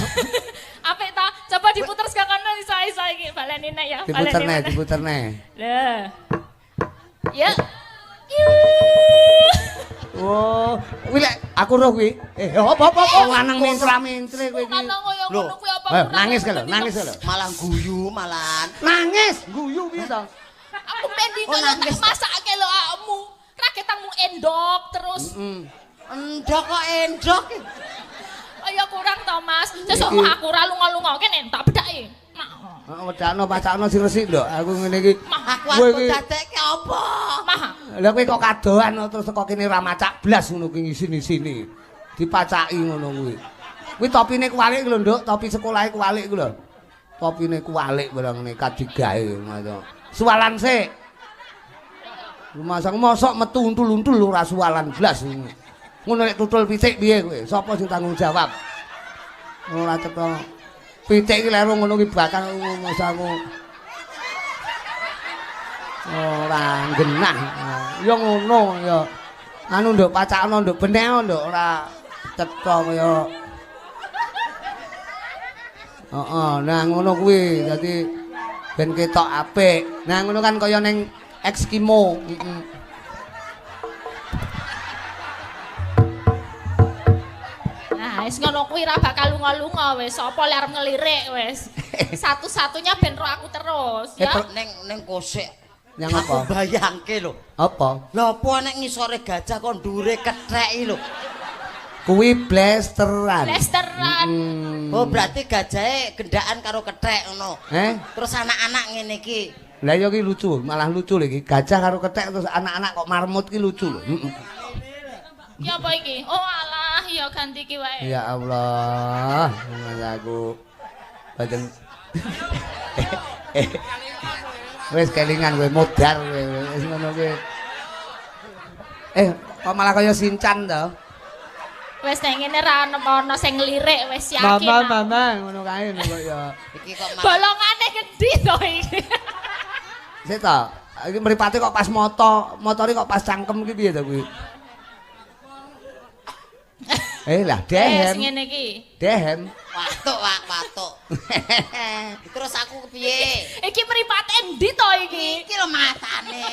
Apik ta? Coba diputer saka kono iso-iso iki baleni nek ya. Diputerne, diputerne. Lho. Ya. Oh, kuwi lek aku roh kuwi. Apa lanang mentra-mentre kowe iki. Lho, nangis lho, nangis lho. Malah guyu malahan. Nangis, guyu piye to? Aku pendino tak masake lho awakmu. Raketangmu endok terus. Endok kok endok. Kaya kurang to, Mas. Sesuk aku ora lunga-lunga kene tak bedhake. Heeh, wedakno pacakno sing resik lho. Aku ngene iki. Aku arep dadekke apa? Mah. Lah kowe kok kadohan terus teko kene ra macak blas ngono kuwi ngisini-sini. Dipacaki ngono kuwi. Kuwi topine kuwalik lho, Nduk, topi sekolahe kuwalik ku lho. Topine kuwalik barang ngene kadigae ngono. Suwalan sik. Rumah mosok metu untul-untul ora suwalan blas. Ngono nek tutul pitik piye kowe? Sapa sing tanggung jawab? Ora cetha. Pitik iki lero ngono ki bakal masamu. Ora genah. Ya ngono ya. Anu nduk pacakno nduk beneh nduk ora cetha kaya. Heeh, nah ngono kuwi dadi ben ketok apik. Nah ngono kan kaya ning Eskimo. Heeh. Nah, wis ngono kuwi ra bakal lunga-lunga wis. Sapa le arep ngelirik wis. Satu-satunya ben ro aku terus ya. Ning kosek. Nyang apa? Aku bayangke lho. Apa? Lha apa nek ngisore gajah kok ndure ketheki lho. Kuwi blasteran. Blasteran. Oh, berarti gajahe gendaan karo kethek ngono. Terus anak-anak ngene iki. Lah ya iki lucu, malah lucu lho iki. Gajah karo kethek terus anak-anak kok marmut ki lucu lho. Ya apa iki? Oh alah, ya ganti iki wae. Ya Allah, mas aku badan wis kelingan kowe modar kowe wis ngono kowe. Kok malah kaya Sinchan to? Wis nek ngene ra ono sing nglirik wis yakin. Mama, mama ngono kae kok ya. Iki kok bolongane ngendi to iki? Sik to, iki mripate kok pas moto, motore kok pas cangkem iki piye to kuwi? Lah dehem. Wis ngene iki. Dehem. Watuk, Wak, watuk. Terus aku kepiye? Iki mripate endi to iki? Iki lho matane.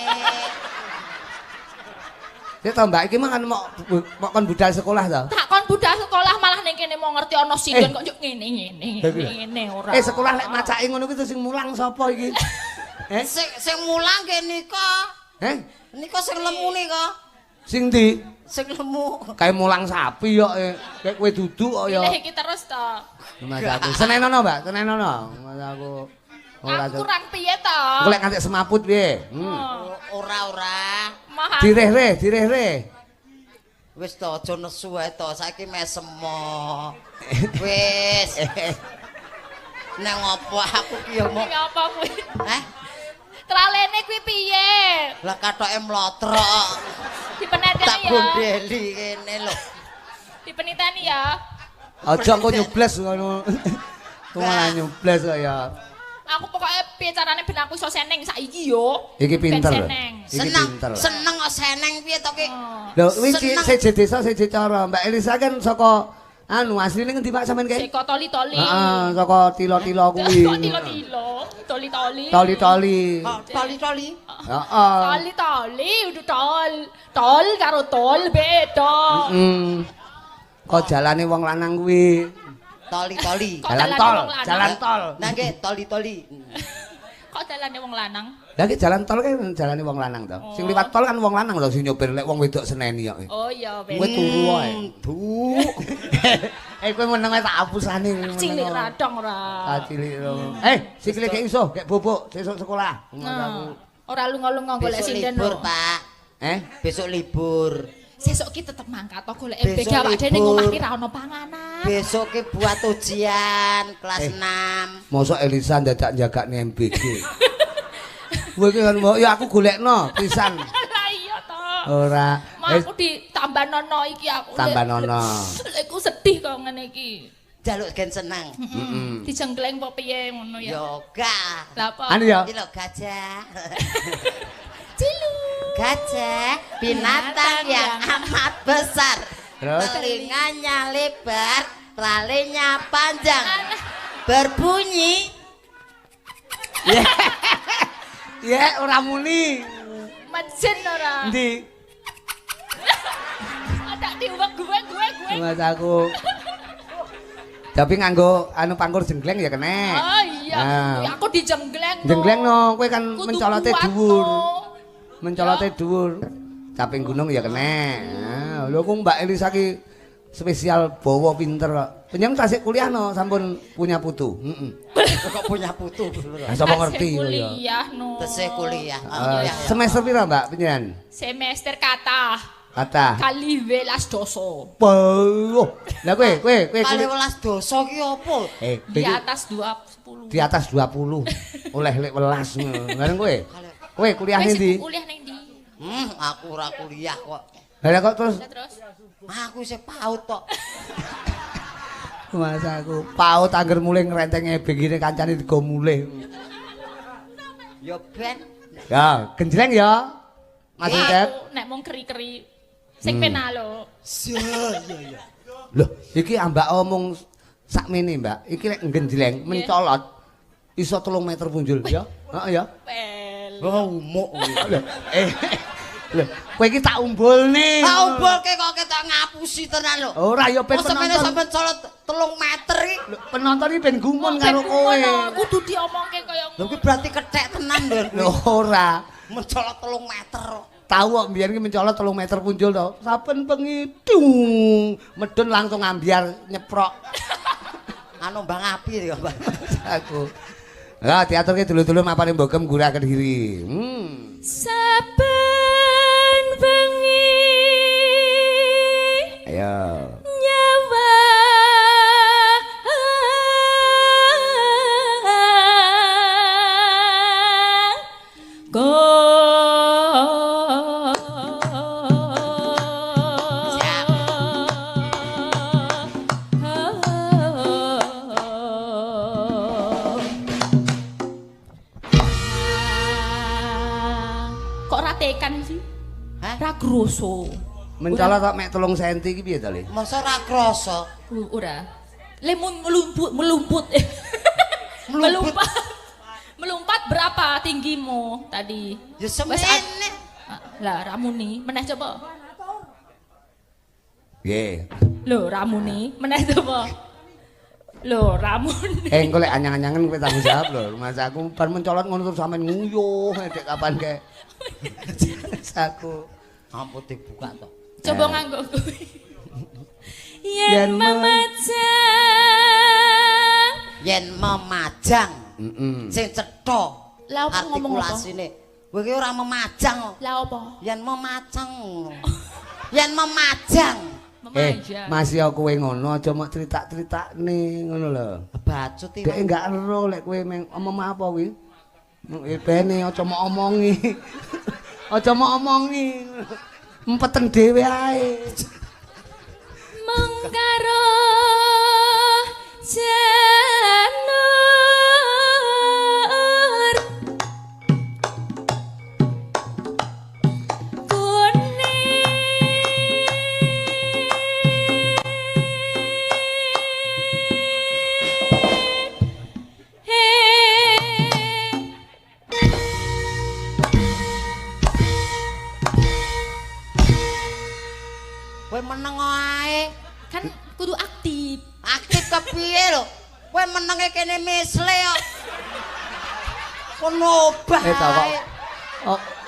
Sik to, Mbak, iki mah kan mok kon budal sekolah to? Tak kon budal sekolah malah ning kene mau ngerti ana sinden kok njuk ngene ngene ngene ora. Sekolah lek macake ngono kuwi terus sing mulang sapa iki? Sing mulang nggih nika. Nika sing lemu nika. Sing ndi? Sing lemu. Kayak mulang sapi kok kayak kowe duduk kok ya. Pilih iki terus to. Mas aku. Senenono, Mbak, senenono. Mas aku. Ora kurang piye to? Aku lek nganti semaput piye? Ora-ora. Direh-reh, direh-reh. Wis to aja nesu wae to, saiki mesem. Wis. Nang apa aku ki ya mau Apa kuwi? Eh? Tralene kuwi piye? Lah katoke mlotrok. Dipeneteni Tak ya. gondeli kene lho. Dipeniteni ya. Aja engko nyubles ngono. Ku malah nyubles kok ya. Aku pokoknya piye carane ben aku iso seneng saiki yo. Iki pinter. Ben seneng. Iki Seneng, pinter. seneng kok seneng piye to ki? Oh. Lho, kuwi Seneng. seje desa seje cara. Mbak Elisa kan saka anu asline ngendi Pak sampean kae? Seko toli-toli. Heeh, saka tilo-tilo kuwi. Kok tilo-tilo, toli-toli. Toli-toli. Kok toli-toli? Heeh. Toli-toli udah tol. Tol karo tol beda. Kok jalane wong lanang kuwi? Toli-toli. Kok Jalan dalane tol, wong lanang? jalan tol. Nah nggih toli-toli. Kok dalane wong lanang? Lah ki jalan tol kan jalane wong lanang to. Sing liwat tol kan wong lanang lho sing nyopir lek wong wedok seneni kok. Oh iya, Kowe wes. turu wae. Bu. Eh kowe meneng wae tak apusane. Cilik radong ora. Tak cilik lho. Sikile gek iso, gek bobok sesuk sekolah. Nah, ora lunga-lunga golek Besok sinden. libur, lho. Pak. Eh? Besok libur. Sesuk ki tetep mangkat to golek MBG Besok awak dhewe ning omah libur. ki ra ono panganan. Besok ki buat ujian kelas 6. Mosok Elisa ndadak jagakne MBG. Kowe ki kan ya aku golekno pisan. Lah iya to. Ora. Ma aku ditambah nono iki aku. Tambah nono. Lek ku sedih kok ngene iki. Jaluk gen seneng. Heeh. Dijengkleng apa piye ngono ya. Yoga. Lah apa? Anu ya. Iki lho gajah. Cilu. Gajah binatang yang amat besar. Terus? Telinganya lebar, tralinya panjang. Berbunyi Ya ora muni. Mejen ora. Endi? Ada diuwek gue gue gue. Mas aku. Tapi nganggo anu pangkur jenggleng ya kena. Oh iya, Nah. aku dijenggleng. no. Jenggleng no, kowe kan Kudu mencolote kuat, dhuwur. no. Mencolote dhuwur. Caping gunung ya kena. Nah, lho ku Mbak Elisa ki spesial bawa pinter kok. Panjenengan tasik kuliah no sampun punya putu. Heeh. kok punya putu. Lah sapa Tasih ngerti lho ya. Kuliah no. Tesih kuliah. Eh, Kuliah ya. semester pira Mbak panjenengan? Semester kata Kata. kali welas doso. Boh. Lah kowe kowe kowe Kali kuliah- welas dosa ki apa? kowe Di iki atas 20. di atas 20 oleh lek welas ngono. Bareng kowe. Kowe kuliah Kowe ning ndi? sibuk kuliah ning ndi? Aku ora kuliah kok. Lah kok terus Lah terus Aku isih PAUD tok. Mas aku PAUD angger mulih ngrenteng ebeng ngene kancane digo mulih. Ya ben. Ya, genjleng ya. Mas Cecep. aku nek mung keri-keri sing pena lho. Iya iya. Loh, iki ambak omong sakmene, Mbak. Iki lek genjleng mencolot iso 3 meter punjul ya. Heeh ya. Pel. Oh, umuk kuwi. Loh, lho, kowe iki tak umbulne. Tak umbulke kok ketok ngapusi tenan lho. Ora ya ben Kok semene penonton. sampe colot 3 meter iki. Lho, penonton iki ben gumun karo kowe. Kudu diomongke kaya Lho kuwi berarti kethek tenan lho. Lho ora. Mencolot 3 meter kok. Tahu kok mbiyen ki mencolot 3 meter punjul to. Saben bengi dung, medun langsung ambyar nyeprok. Anu Bang Api ya, Mbak. Aku. Lah diaturke dulu-dulu mapane mbogem gurah Kediri. Saben bengi Ayo. nyawa Siap. Kok ra tekan sih? Hah? Ra groso. Mencolot kok mek 3 cm iki piye to, Le? Masa ora krasa? Ora. Lemun melumput melumput. Melumput. Melompat. Melompat berapa tinggimu tadi? Ya Wes, semene. Lah ramuni meneh coba. Nggih. Lho ramuni meneh coba. Lho ramuni. Engko lek anyang-anyangen kowe tanggung jawab lho. Mas aku bar mencolot ngono terus sampean nguyuh dek kapan kek. Aku Ampun dibuka to. Coba nganggo kuwi. Yen Yen memajang Yen memajang Heeh. sing cetha Lah apa ngomong apa? artikulasine. Kowe iki ora memajang kok. Lah apa? Yen memajang ngono. Yen memajang. Memanja. Mas ya kowe ngono aja mok crita-critakne ngono lho. Bacut iki. Dek enggak ero lek kowe meng omong apa kuwi. Bene aja mok omongi. Aja mok omongi. Empeten dhewe ae. Mengkaro janur kuning. Kowe meneng ae. Kan kudu aktif. Aktif kepiye lho? Kowe menenge kene misle kok. Kono obah. Ta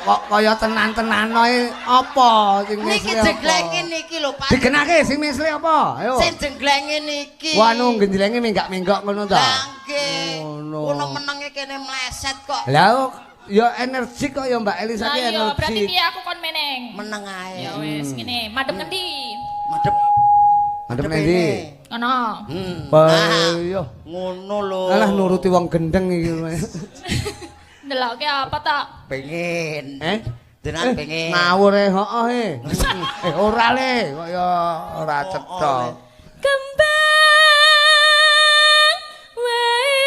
kok kaya tenan-tenan ae apa sing misle? Niki jenglenge niki lho, Pak. Digenake sing misle apa? Ayo. Sing jenglenge niki. Wah, anu genjlenge menggak-menggok ngono ta? Lah nggih. Ngono menenge kene mleset kok. Lah ya energik kok ya Mbak Elisa ki energi. Lah iya, berarti piye aku kon meneng? Meneng ae. Ya wis ngene, madhep ngendi? Madhep. Madhep ngendi? Ngono. Iya. Ngono lho. Alah nuruti wong gendeng iki. Ndelokke apa ta? Pengen. Jenengan pengen. Ngawur e heeh e. Ora le, kok ya ora cetha. Kembang wae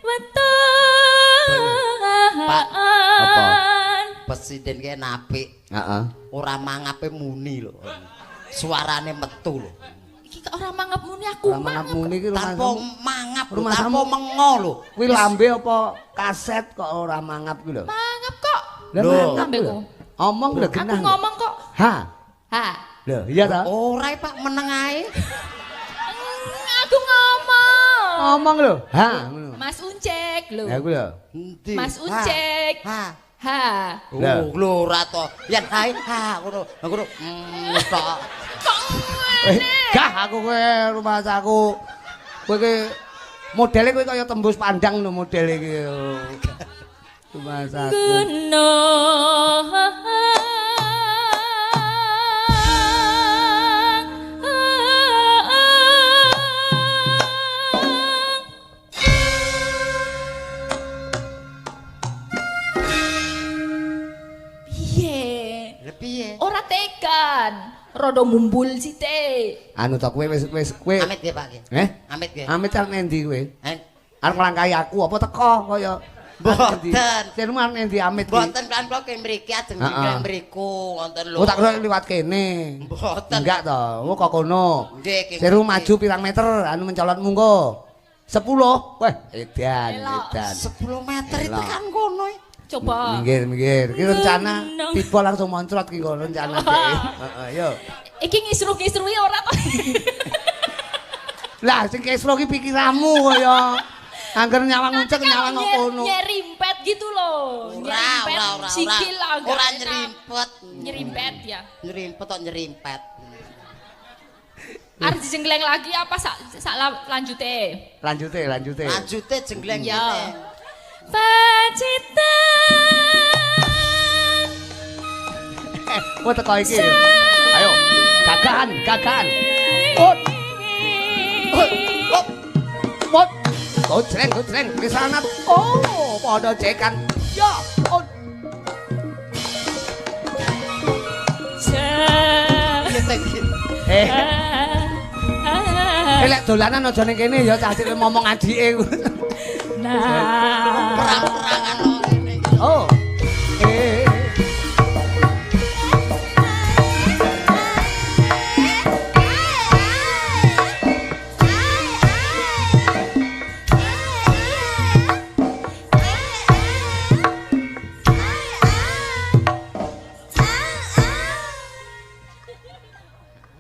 weton. Pak, apa? Presiden ki apik. Heeh. Ora mangape muni lho. Suarane metu lho. Iki kok ora mangap muni aku mangap muni iki tanpa mangap, tanpa mengo lho. Kuwi lambe apa kaset kok ora mangap kuwi lho? Mangap kok. Lho, lambeku. Omong lho genah. Aku ngomong kok. Ha. Ha. Lho, iya ta? Ora Pak, meneng ae. Aku ngomong. Ngomong lho. Ha, ngono. Mas Uncek lho. Lah kuwi lho. Mas Uncek. Ha. Ha. Oh, lho ora to. Yen hae ha ngono. Ngono. Tok. Kok ngene? Gah aku kowe rumahku. Kowe iki modele kowe kaya tembus pandang lho modele iki. Rumahku. Gunung. Piye? Piye? Ora tekan. Rodo mumbul sithik. Anu to kowe wis kowe. Amit nggih, Pak nggih. Amit nggih. Amit arep endi kowe? Arep nglangkahi aku apa teko kaya mboten. Jeneng arep endi amit iki? Mboten kan kula ke mriki ajeng jengkleng mriku wonten lho. Oh tak kira liwat kene. Mboten. Enggak to. Oh kok kono. Nggih. Seru maju pirang meter anu mencolot munggo. 10. Weh, edan, edan. 10 meter itu kan kono. Coba. Minggir. Iki rencana tiba langsung moncrot ki kok rencana dhek. Heeh, yo. Iki ngisruh-ngisruhi ora to? Lah sing kisruh ki pikiranmu kaya angger nyawang uncek nyawang kono. Nyerimpet gitu loh. Ora, ora, ora. Sikil agak. Ora nyerimpet. Nyerimpet ya. Nyerimpet kok nyerimpet. Arep dijenggleng lagi apa sak lanjute? Lanjute. Lanjute jenggleng ngene. Pacitan. Kowe teko iki. Ayo, gagahan. Ut. Ut. Ut. Gojreng, pisanat. Oh, padha cekan. Ya, ut. Lek dolanan aja ning kene ya cah cilik ngomong adike. Nah, perang-perangan ngene iki. Oh.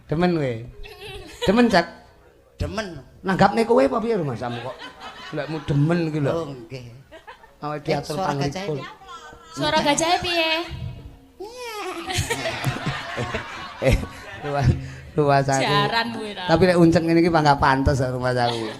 Demen kowe. Demen, Cak. Demen. Nanggapne kowe apa piye rumahmu kok? Lekmu demen iki lho. Oh nggih. Awake diatur panglipur. Suara gajahe piye? Luas aku. Jaran kuwi ta. Tapi lek unceng ngene iki panggah pantes rumah aku.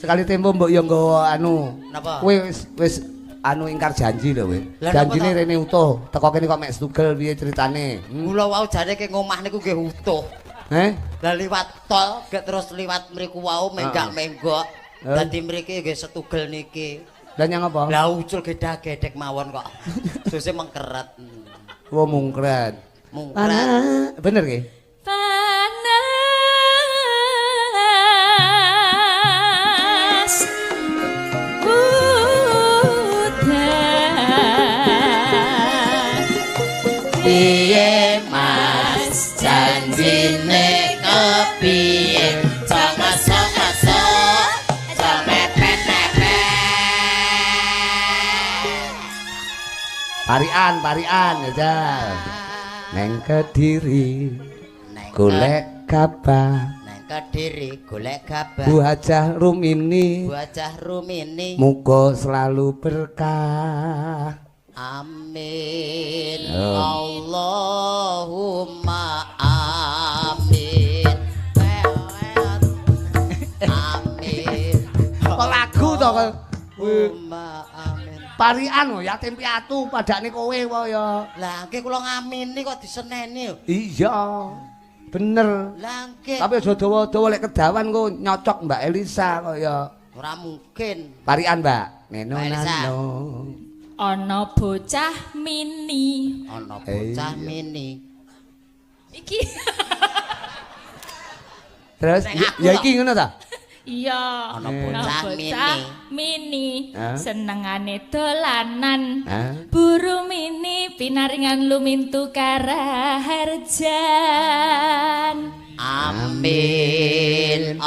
Sekali tempo mbok yo nggawa anu. Napa? Kowe wis anu ingkar janji lho kowe. Lah, Janjine napa to? rene utuh, teko kene kok mek setugel piye ceritane? Hmm? Kula wau jane ke ngomah niku nggih utuh. Eh? Lah liwat tol, gek terus liwat mriku wau menggak-menggok. Eh. Dadi mriki nggih setugel niki. Lah nyang apa? Lah ucul gedak-gedek mawon kok. Suse mengkeret. Wo mungkret. Mungkret. Ana, bener nggih? Panas udan. Piye Mas janjine kepiye? Sama-sama mepet-mepet. Parian, parian ya Jal. Neng Kediri golek gabah. Neng Kediri golek gabah. Bu Hajah Rumini Bu Hajah Rumini muga selalu berkah. Amin. Oh. Allahumma amin. Amin. Kok lagu to kok? Allahumma amin. Parian lho yatim piatu padakne kowe wae ya. Lah nggih kula ngamini kok diseneni lho. Iya. Bener. Lah nggih. Tapi aja dawa-dawa lek kedawan kok nyocok Mbak Elisa kok ya. Ora mungkin. Parian, Mbak. Neno Mbak Elisa. nano. Ana bocah mini. Ana bocah Iya. mini. Iki. Terus Nek aku ya kok. iki ngono ta? Iya. Ana bocah mini. Mini. Hah? Senengane dolanan. Hah? Buru mini pinaringan lumintu karaharjan. Amin.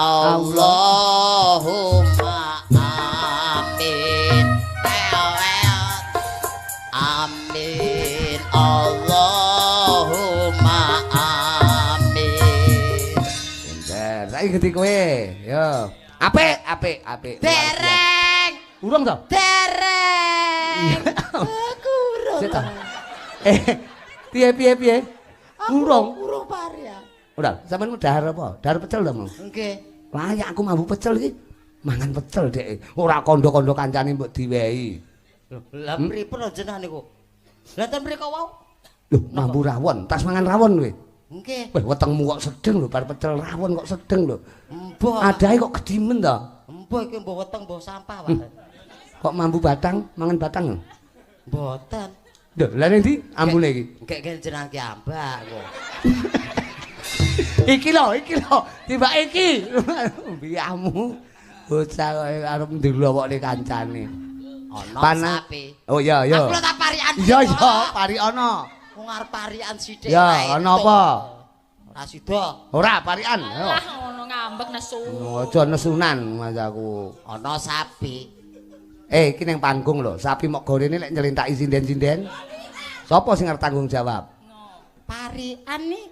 Allahumma amin. Amin. Allahumma amin. Pinter. Saiki ganti kowe. Yo. Apik, apik, apik. Dereng, Urung to? dereng. Aku urung. Sik to. Eh, piye piye piye? Urung. Urung parian. Ora, sampean mau dahar apa? Dahar pecel to, Mang? Nggih. Layak aku mambu pecel iki. Mangan pecel dek. Ora kondo-kondo kancane mbok diwehi. Lah pripun lho jenengan niku? Lah ten mriko wau? Lho, mambu rawon, tas mangan rawon kowe. Nggih. Wah, wetengmu kok sedeng lho, bar pecel rawon kok sedeng lho. Mbah. Adahe kok gedimen to? Mbah iki mbah weteng mbah sampah, Pak. Kok mambu batang, mangan batang lho? Mboten. Lho, lha ning ndi ambune iki? Nggih nggih jenengan ki ambak kok. Iki lho, iki lho, tiba iki. Biamu. Bocah kok arep ndelokne kancane. Ana sapi. Oh iya, iya. Aku lho tak parian. Iya, iya, pari ana. Wong arep parian sithik Ya, wae. ana apa? Ora sida. Ora parian. Ayo. Lah ngono ngambek nesu. Aja nesunan mas aku. Ana sapi. Eh, iki ning panggung lho, sapi mok gorene lek nylintaki sinden-sinden. Sopo sing arep tanggung jawab? Parian nih.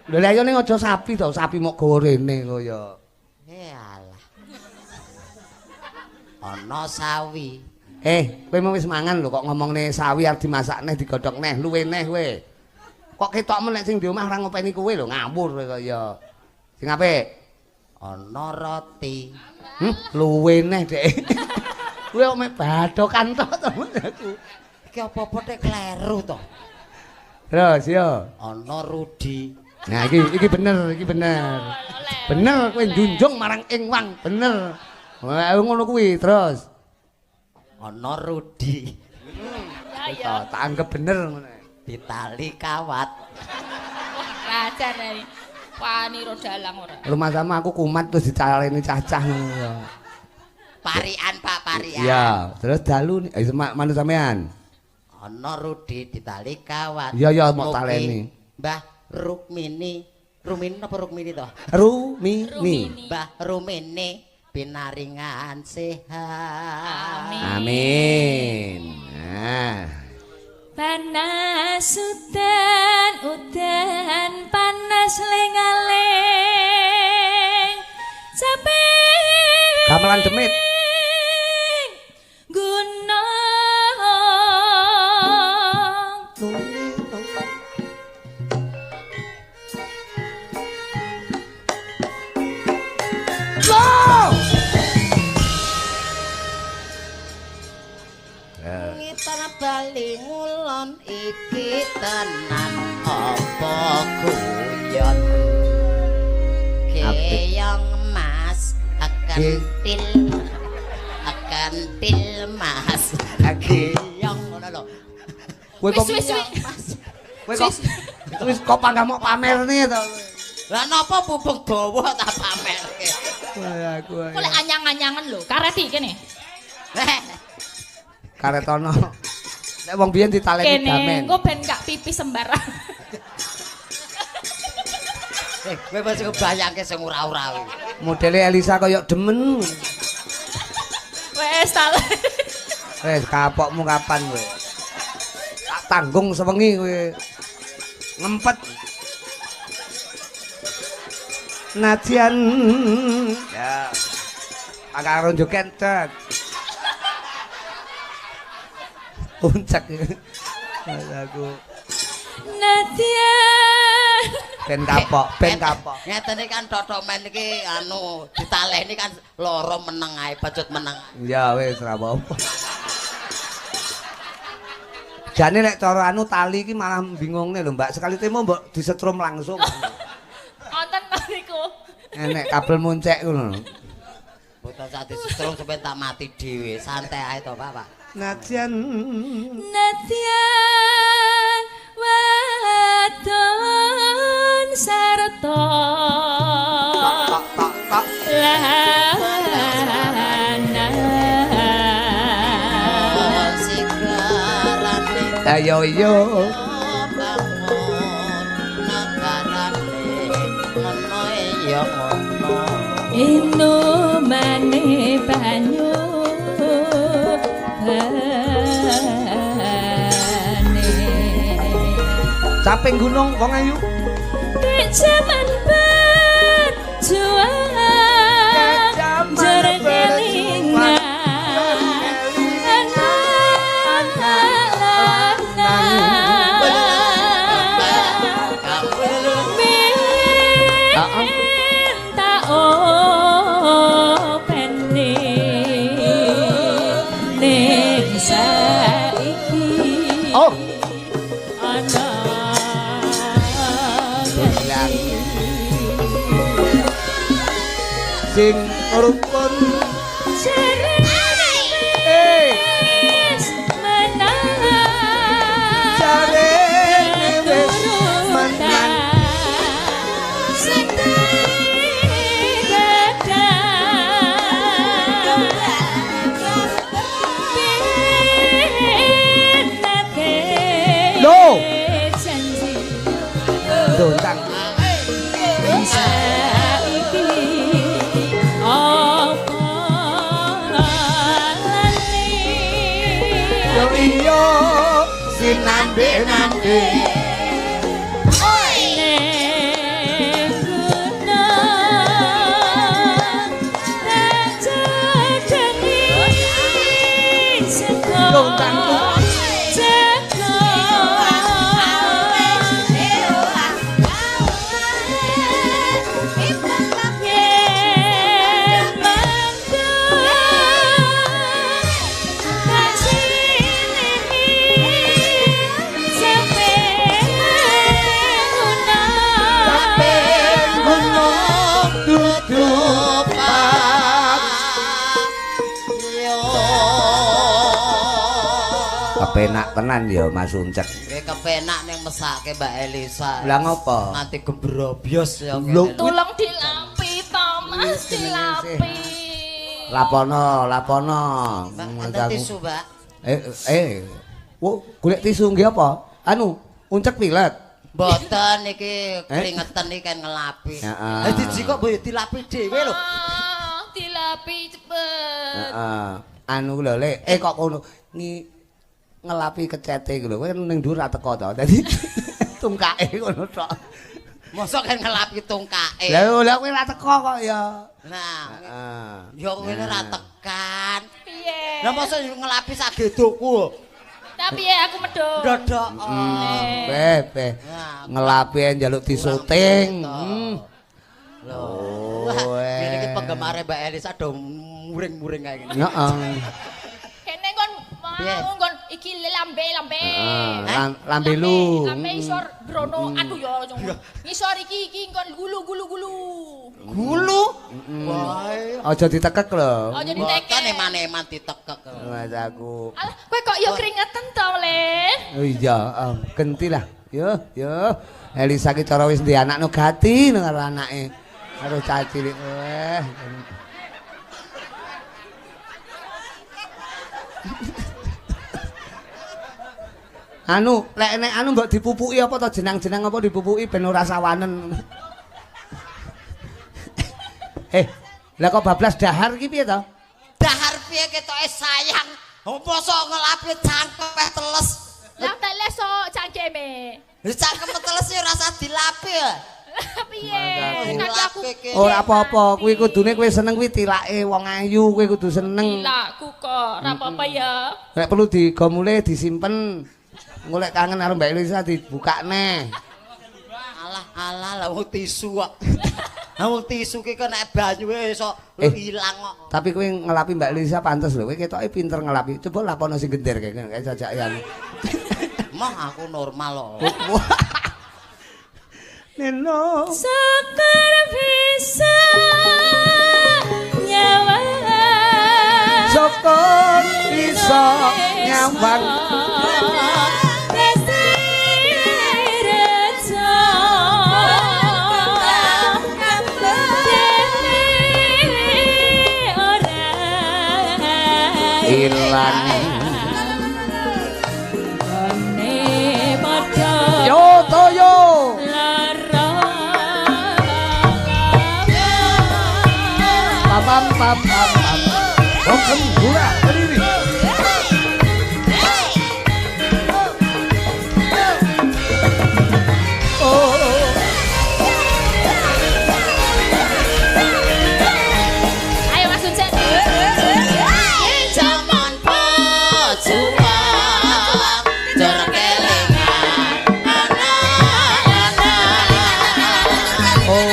Lho lha ayo ning aja sapi to, sapi mok gorene kok ya. Eh alah. Ana sawi. Eh, kowe mau wis mangan lho kok ngomongne sawi arep dimasak neh digodhog neh, luwe neh kowe. Kok ketokmu nek sing di omah ora ngopeni kowe lho, ngawur kowe kok ya. Sing apik. Ana roti. Luwe neh, Dek. Kowe kok mek badokan tok to aku. Iki apa-apa tek kleru to. Terus yo. Ana Rudi. Nah, iki bener, iki bener. Bener kowe njunjung marang ing wang, bener. Wah, ngono kuwi terus. Ana Rudi. Ya ya. Tak anggap bener ngono. Ditali kawat. Rajan ae. Wani ro dalang ora. Rumah sama aku kumat terus dicaleni cacah ngono ya. Parian Pak, parian. Iya, terus dalu manut sampean. Ana Rudi ditali kawat. Iya, iya, mok Mugi taleni. Mbah Rukmini. Rumini apa Rukmini to? Rumini. Mbah Rumini pinaringan sehat. Amin. Amin. Nah. Panas udan udan panas lengaleng capek Gamelan demit. Gunung. bali ngulon iki tenan apa guyon. Keyong Mas kentil kentil Mas. Keyong ngono lho. Kowe kok Wis wis kowe kok wis kok panggah mok pamerne to. Lah napa pupuk dawa tak pamerke. Wah aku. Kok lek anyang-anyangan lho, kareti kene. Karetono. Nek wong biyen ditaleni Kene damen. engko ben gak pipis sembarang. Kowe wis kebayangke sing ora-ora kuwi. Modele Elisa koyo demen. Wes ta. Wes kapokmu kapan kowe? Tak tanggung sewengi kowe. Ngempet. Nadyan ya. Karo joget tet. Uncek. Aku Nadyan. ben kapok, ben kapok. Ngeten iki kan totok men iki anu ditaleni kan loro meneng ae, bacut meneng. Ya wis ora apa-apa. Jane nek cara anu tali iki malah bingungne lho, Mbak. Sekali temo mbok disetrum langsung. Wonten ta niku. Enek kabel muncek ngono. Mboten sak disetrum sampe tak mati dhewe. Santai ae to, Pak, Pak. Nadyan Nadyan wadon sarta tok tok tok. lanang. Sigarane Ayo yo. bangun negarane ngono ya ngono. Inumane banyu bane. Caping gunung wong ayu. Dek jaman berjuang jaman jare kelingan minta openi ning saiki Oh. ana Bilang. Sing rukun eh wis menang jarene wis menang. Lho. Dontang. Yo iya sinambe-nambe. Gunung dudu pak. Kepenak tenan ya Mas Uncek. Kowe kepenak ning mesake Mbak Elisa. Lah ngopo? Nganti gembrobyos ya. Lho. Tulung dilampi to Mas, dilampi. Lapono, lapono. Mbak, enten tisu, Mbak. Wo, golek tisu nggih apa? Anu, Uncek pilek. Mboten iki keringetan iki kan ngelapi. Heeh. Lah dijikok mbok dilapi dhewe lho. Ah, dilapi cepet. Heeh. Anu lho, Lek. Kok ngono ngelapi kecete iku lho. Kowe ning dhuwur ra teko to. Dadi tungkake ngono tok. Mosok kan ngelapi tungkake. Lah lha kowe ra teko kok ya. Nah, Heeh. ya ngene ra tekan. Piye? Lah mosok ngelapi sak gedokku. Tapi ya aku medhok. Dodok. Be, ngelapi njaluk disyuting. Lho. Oh, Ngene iki penggemare Mbak Elisa do muring-muring kae ngene. Heeh. Kene kon Piye? mau kon iki lambe lambe. Lambe lu. Lambe isor brono. Aduh ya ngisor iki iki nggon gulu gulu gulu. Gulu? Wae. Aja ditekek lho. Aja ditekek. Mboten eman-eman ditekek. Mas aku. Alah, kowe kok ya keringetan to, Le? Oh iya, genti lah. Yo, yo. Elisa ki cara wis ndek anak no gati karo anake. Karo cah cilik. Weh. Anu, lek nek anu mbok dipupuki apa to jenang-jenang apa dipupuki ben ora sawanen. Lah kok bablas dahar ki piye to? Dahar piye ketoke sayang. Mosok ngelapi cangkem teles. Lah teles sok cangkeme. Lha cangkem teles ya ora usah dilapi ya. Piye? Aku ora apa-apa, kuwi kudune kowe seneng kuwi tilake wong ayu, kowe kudu seneng. Tilakku kok, ora apa-apa ya. Nek perlu digomule disimpen. Engko lek kangen karo Mbak Elisa dibukakne. Alah alah lah wong tisu kok. Lah wong tisu ki kok nek banyuwe iso ilang kok. Tapi kowe ngelapi Mbak Elisa pantes lho, kowe ketoke pinter ngelapi. Coba lapono sing gender kae jajakan. Moh aku normal kok. Neno syukur bisa nyawang. Syukur bisa nyawang. Ilang yo toyo pam pam pam pam bongkem gula berdiri. Ayo Mas Ucen. Jaman pejuang jor kelingan anak-anak. Oh.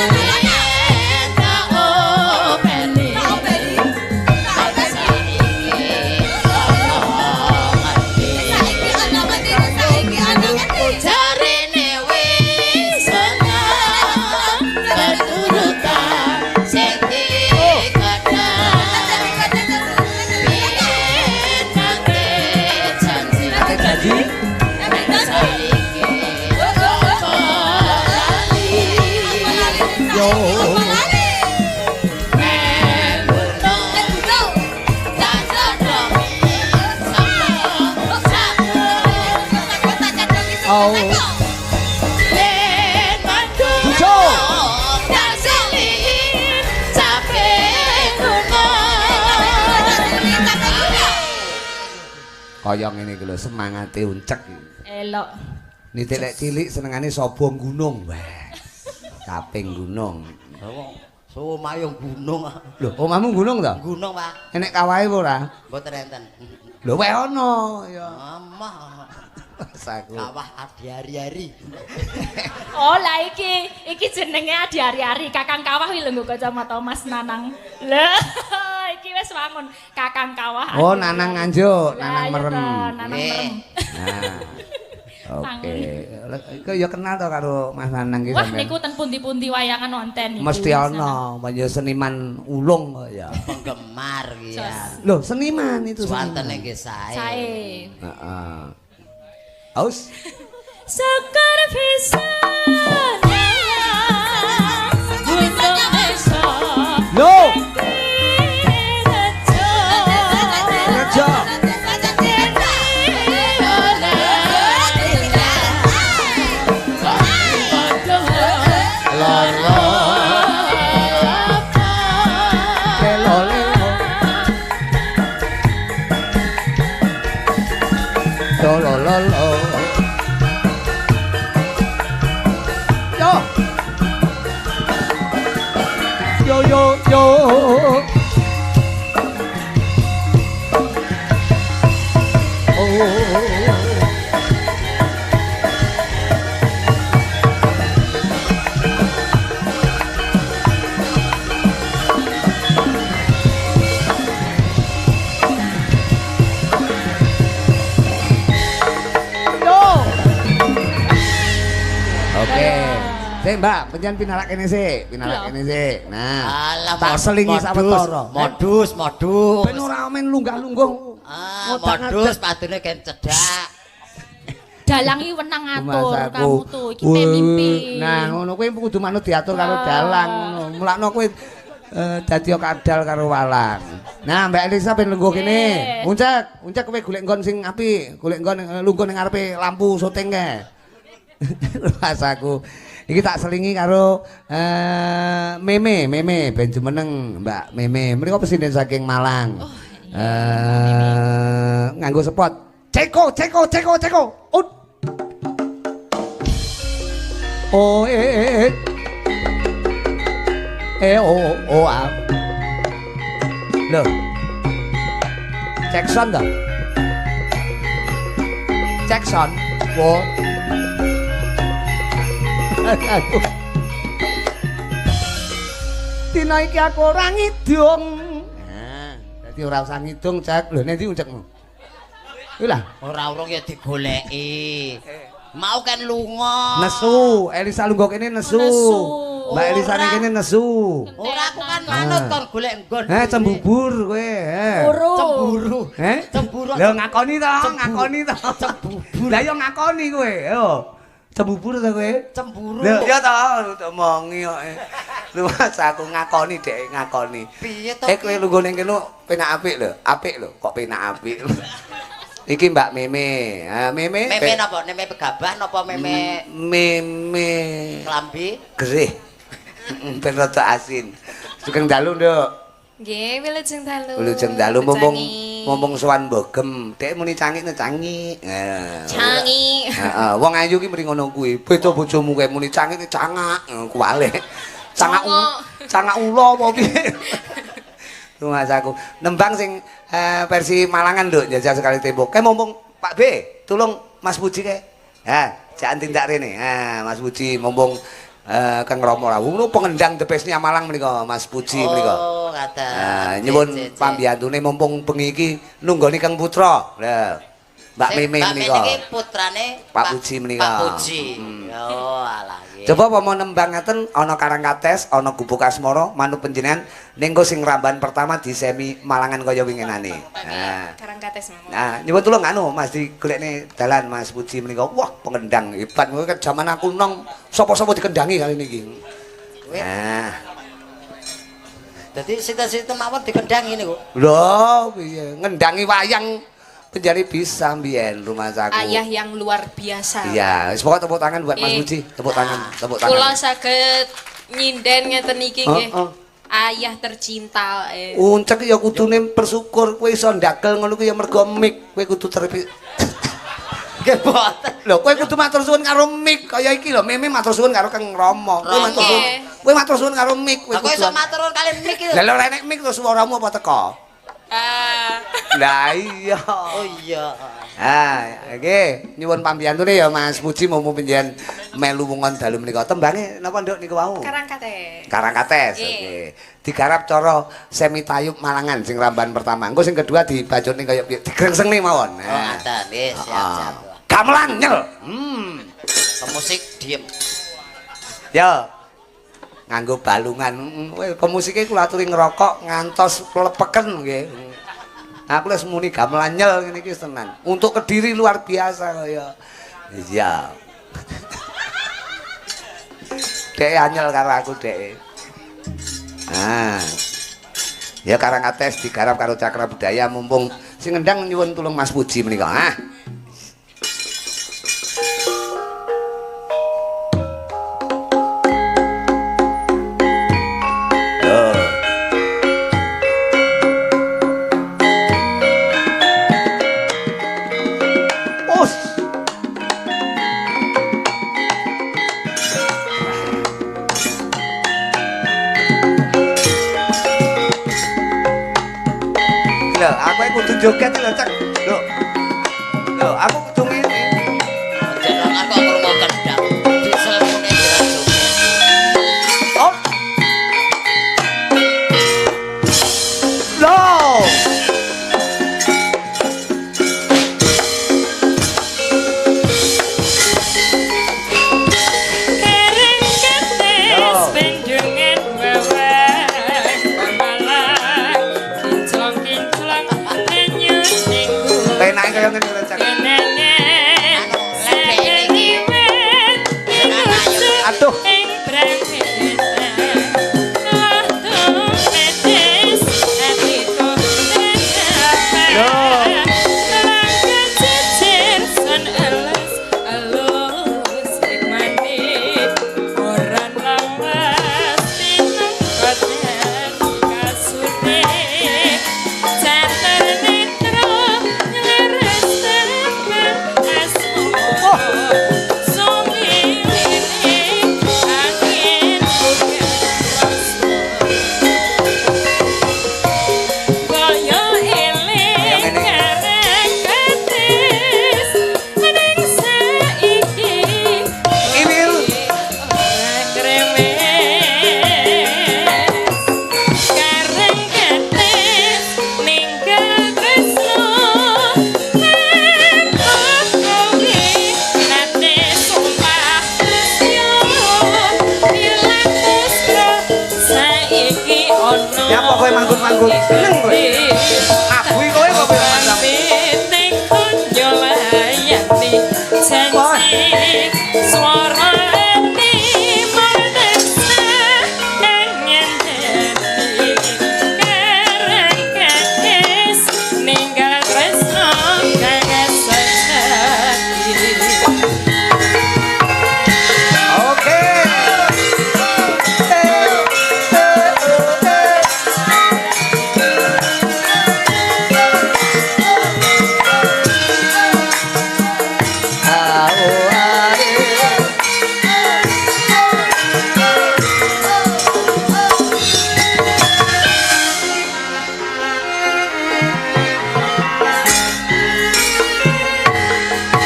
Kaya ngene iki lho semangate uncek iki. Elok. Nitik lek cilik senengane sobong gunung. Wah. Kaping gunung. So omahe gunung. Lho, omahmu gunung to? Gunung, Pak. Enek kawahe apa ora? Mboten enten. Lho, weh ana ya. Amah. Saku. Kawah adi-ari-ari. Oh, lah iki iki jenenge adi-ari-ari, Kakang Kawah kuwi lho nggo kacamata Mas Nanang. Lho, iki wis wangun Kakang Kawah. Oh, Nanang Nganjuk, Nanang merem. Nanang merem. Nah. Oke. Iku ya kenal to karo Mas Nanang iki sampeyan. Wah, niku ten pundi-pundi wayangan wonten niku. Mesti ana, panjenengan seniman ulung kok ya. Penggemar iki ya. Lho, seniman itu. Suwantene nggih sae. Sae. Heeh. Aus. Syukur bisa gunung desa. Lho. Rejo. Loro. Lelo lelo. Lolo lolo. Yo yo yo. Oh. Sik, Mbak, penjen pinarak kene sik, pinarak kene sik. Nah, Alah, tak selingi sawetara. Modus, modus. Ben ora men lunggah-lungguh. Ah, modus padune gen cedhak. Dalangi wenang ngatur kamu tuh iki pemimpin. Nah, ngono kuwi kudu manut diatur karo dalang ngono. Mulakno kowe dadi kadal karo walang. Nah, Mbak Elisa ben lungguh kene. Uncek, uncek kowe golek nggon sing apik, golek nggon lungguh ning ngarepe lampu syuting kae. Rasaku. Iki tak selingi karo Meme, Meme ben jumeneng Mbak Meme. Mriko presiden saking Malang. Nganggo spot. Ceko, ceko, ceko, ceko. Ut. O e e e o o a. Loh. Jackson to? Jackson. Wo. Dina iki aku ora ngidung. Nah, dadi ora usah ngidung, Cek. Lho, nek ndi uncekmu? Kuwi lah. Ora urung ya digoleki. Mau kan lunga. Nesu, Elisa lungguh kene nesu. Mbak Elisa ning kene nesu. Ora aku kan manut kon golek nggon. Cembubur kowe, Cemburu. Cemburu. Lho ngakoni to, ngakoni to. Cembubur. Lah yo ngakoni kowe, yo. Cembubur to kowe? Cemburu. Lho ya to, omongi kok. Lho mas aku ngakoni dhek ngakoni. Piye to? Kowe lungguh ning kene penak apik lho, apik lho, kok penak apik. Iki Mbak Meme. Ha Meme. Meme napa? Meme begabah napa meme Meme klambi? Gerih. Ben rada asin. Sugeng dalu, Nduk. Nggih, wilujeng dalu. Wilujeng dalu mumpung mumpung sowan mbogem. Dek muni cangik cangik. Cangik. Heeh, wong ayu ki muni ngono kuwi. Beda bojomu kae muni cangik cangak, kuwalik. Cangak cangak ula apa piye? Mas aku nembang sing versi Malangan nduk jajal sekali tempo. Kae mumpung Pak B, tulung Mas Puji kae. Ha, jangan tindak rene. Ha, Mas Puji mumpung Kang Rama rawuh. Ngono pengendang the best-nya Malang menika Mas Puji menika. Oh, ngaten. Nyuwun pambiyantune mumpung bengi iki nunggoni Kang Putra. Lha, Mbak Meme menika. Mbak Meme iki putrane Pak Puji menika. Pak Puji. Oh, alah nggih. Coba apa mau nembang ngaten ana Karangkates, ana Gubuk Asmara, manut panjenengan ning sing ramban pertama di semi Malangan kaya winginane. Nah, Karangkates mawon. Nah, nyuwun tulung anu Mas digolekne dalan Mas Puji menika. Wah, pengendang hebat. Kowe kan jaman aku nong sapa-sapa dikendangi kali niki. Nah. Dadi sinten-sinten mawon dikendangi niku. Lho, piye ngendangi wayang penjari bisa mbiyen rumah saku. Ayah yang luar biasa. Iya, wis pokok tepuk tangan buat Mas Puji. Tepuk tangan, tepuk tangan. Kula saged nyinden ngeten iki nggih. Ayah tercinta. Uncek ya kudune bersyukur kowe iso ndagel ngono kuwi ya mergo mik, kowe kudu terpi. Nggih boten. Lho, kowe kudu matur suwun karo mik kaya iki lho, Meme matur suwun karo Kang Rama. Kowe matur suwun. Kowe matur suwun karo mik kowe. Aku iso matur suwun kali mik iki. Lah lho nek mik terus suaramu apa teko? Lah iya. Oh iya. Ah, nggih, nyuwun pambiyantune ya Mas Puji mumpung panjenengan melu wungon dalu menika. Tembange napa Nduk niku wau? Karangkates. Karangkates. Oke. Digarap cara semi tayub Malangan sing ramban pertama. Engko sing kedua dibajutne kaya piye? Digrengsenge mawon. Oh, ngaten. Nggih, siap-siap. Gamelan nyel. Pemusik diem. Ya. Nganggo balungan. Kowe pemusike kula aturi ngerokok ngantos plepeken nggih. Aku wis muni gamelan nyel ngene iki tenan. Untuk Kediri luar biasa kaya. Iya. Dek anyel karo aku dek. Nah. Ya Karangkates digarap karo Cakra Budaya mumpung sing ngendang nyuwun tulung Mas Puji menika. Ah. Aku kudu joget lho, Cek. Lho. Lho, aku kudu ngene. Jeneng aku krungu kendang. Diesel mune joget. Oh. Lho. Kereng manggon-manggon seneng kowe. Ngabui kowe kok kowe Pitik nyolayani janji swara ati mung tansah ngenteni karang kates ninggal tresno kang sejati. Oke. Ah, oh, ah, eh.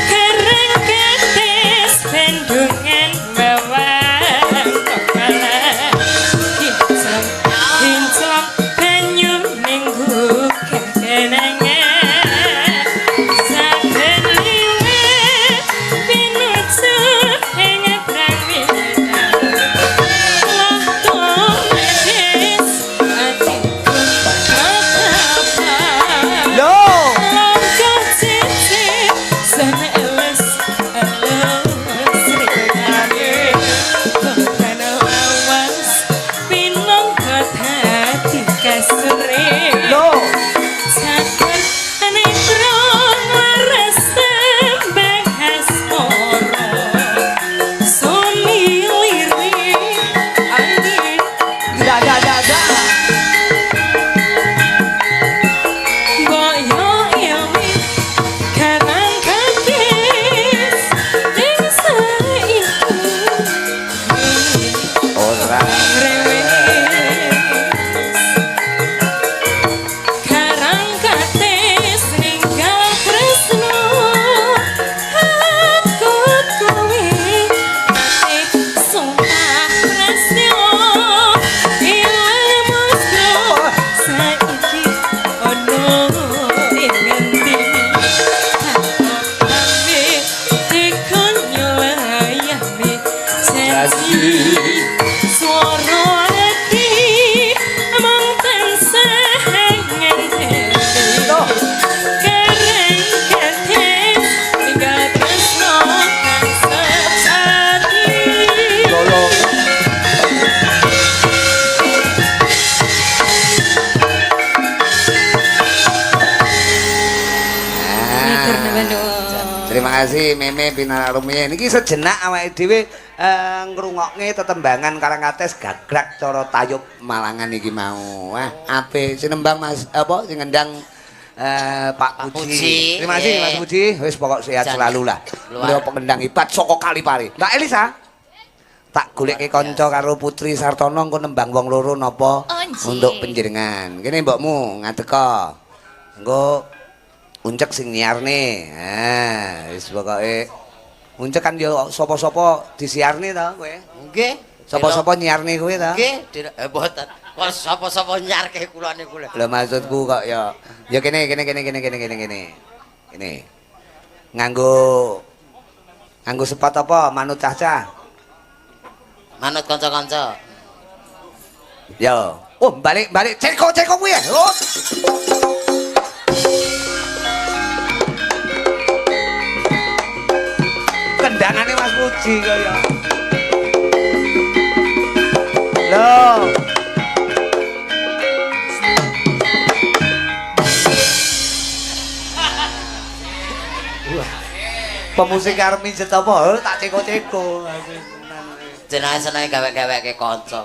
Karang kates bendungan bawang kepala kinclong kinclong banyu ning gugah kenangan saben liwat pinuju ing prangwitan waktu medis atiku katapan. Loh. Langkah cici seneles elus ringane bukan lawas pinangka dadi kasure. Loh. Sakur netra nglaras tembang asmara sumiliri angin. Dah dah dah dah. Boyo ilmi karang katis ing saiki Ora. rewes karang katis ninggal tresno aku kuwi ati sumpah prastyo ilang musro saiki ono ing ngendi takokane dikon nyolayani janji swara ati mung tansah ngenteni Loh. karang kates ninggal tresno kang sejati. Loh, loh. Terima kasih Meme Pinarak Rumiyin. Iki sejenak awake dhewe ngrungokke tetembangan Karangkates gagrak cara tayub Malangan iki mau. Wah, apik sing nembang Mas apa sing ngendang Pak Pak Puji. Puji, Terima kasih nggih. Mas Puji. Wis pokok sehat Jan. selalu lah. Luar. Beliau pengendang hebat saka Kalipare. Mbak Elisa. Tak goleke kanca karo Putri Sartono engko nembang wong loro napa Oh, nggih. untuk panjenengan. Kene mbokmu ngadeka. Engko uncek sing nyiarne. Ha, wis pokoke uncek kan yo sapa-sapa disiarne ta kowe. Nggih. Sapa-sapa nyiarne kowe ta? Nggih, mboten. Kok sapa-sapa nyarke kula niku lho. Lho maksudku kok ya ya kene kene kene kene kene kene kene. Kene. Nganggo nganggo sepot apa manut cah-cah? Manut kanca-kanca. Yo. Oh, balik balik ceko ceko kuwi ya. Oh. Kendangane Mas Puji kaya. Lho. Wah. Pemusik arep mijet apa? Oh, tak ceko-ceko. Jenenge senenge gawe-gaweke kanca.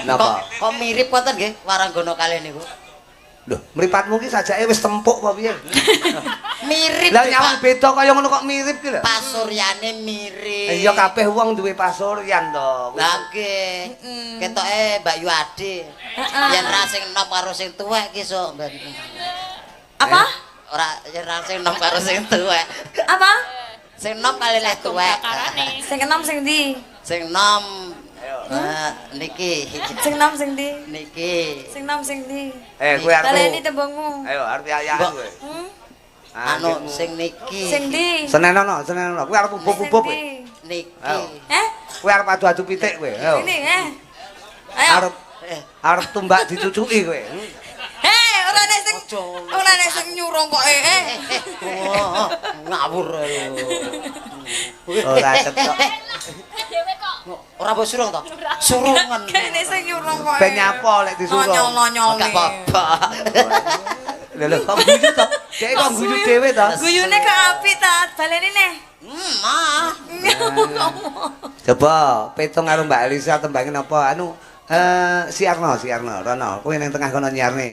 Napa? Kok mirip wonten nggih Waranggono kalih niku? Lho, mripatmu ki sajake wis tempuk apa piye? Mirip. Lah Pak. nyawang beda kaya ngono kok mirip ki lho. Pasuryane mirip. Iya kabeh wong duwe pasuryan to. Lah nggih. Ketoke Mbak Yu Ade. Yen ra sing enom karo sing tuwek ki sok ben. Apa? Ora yen ra sing enom karo sing tuwek. Apa? Sing enom kali leh tuwek. Sing enom sing ndi? Sing enom niki. Sing enom sing ndi? Niki. Sing enom sing ndi? Eh kowe arep. Baleni tembungmu. Ayo arep yayakan Mbok. kowe. Hmm? Anu sing niki. Sing ndi? Senen ono, senen ono. Kowe arep ubub-ubub kowe. Sing ndi? Niki. Ayo. Eh? Kowe arep adu-adu pitik kowe. Ayo. Sing ndi? Eh. Ayo. Arep arep tumbak dicucuki kowe. sing ora enek sing nyurung kok eh. Oh, ngawur lho. Ora cetok. Dhewe kok. Ora mbok surung to? Surungan. Gak enek sing nyurung kok. Ben nyapa lek disurung. Nonyol-nonyol. Gak apa-apa. Lho lho kok guyu to? Dek kok guyu dhewe to? Guyune kok apik ta, baleni neh. Ah. Coba petung karo Mbak Elisa tembangin apa anu si Arno, si Arno, Rono, kowe ning tengah kono nyiarne.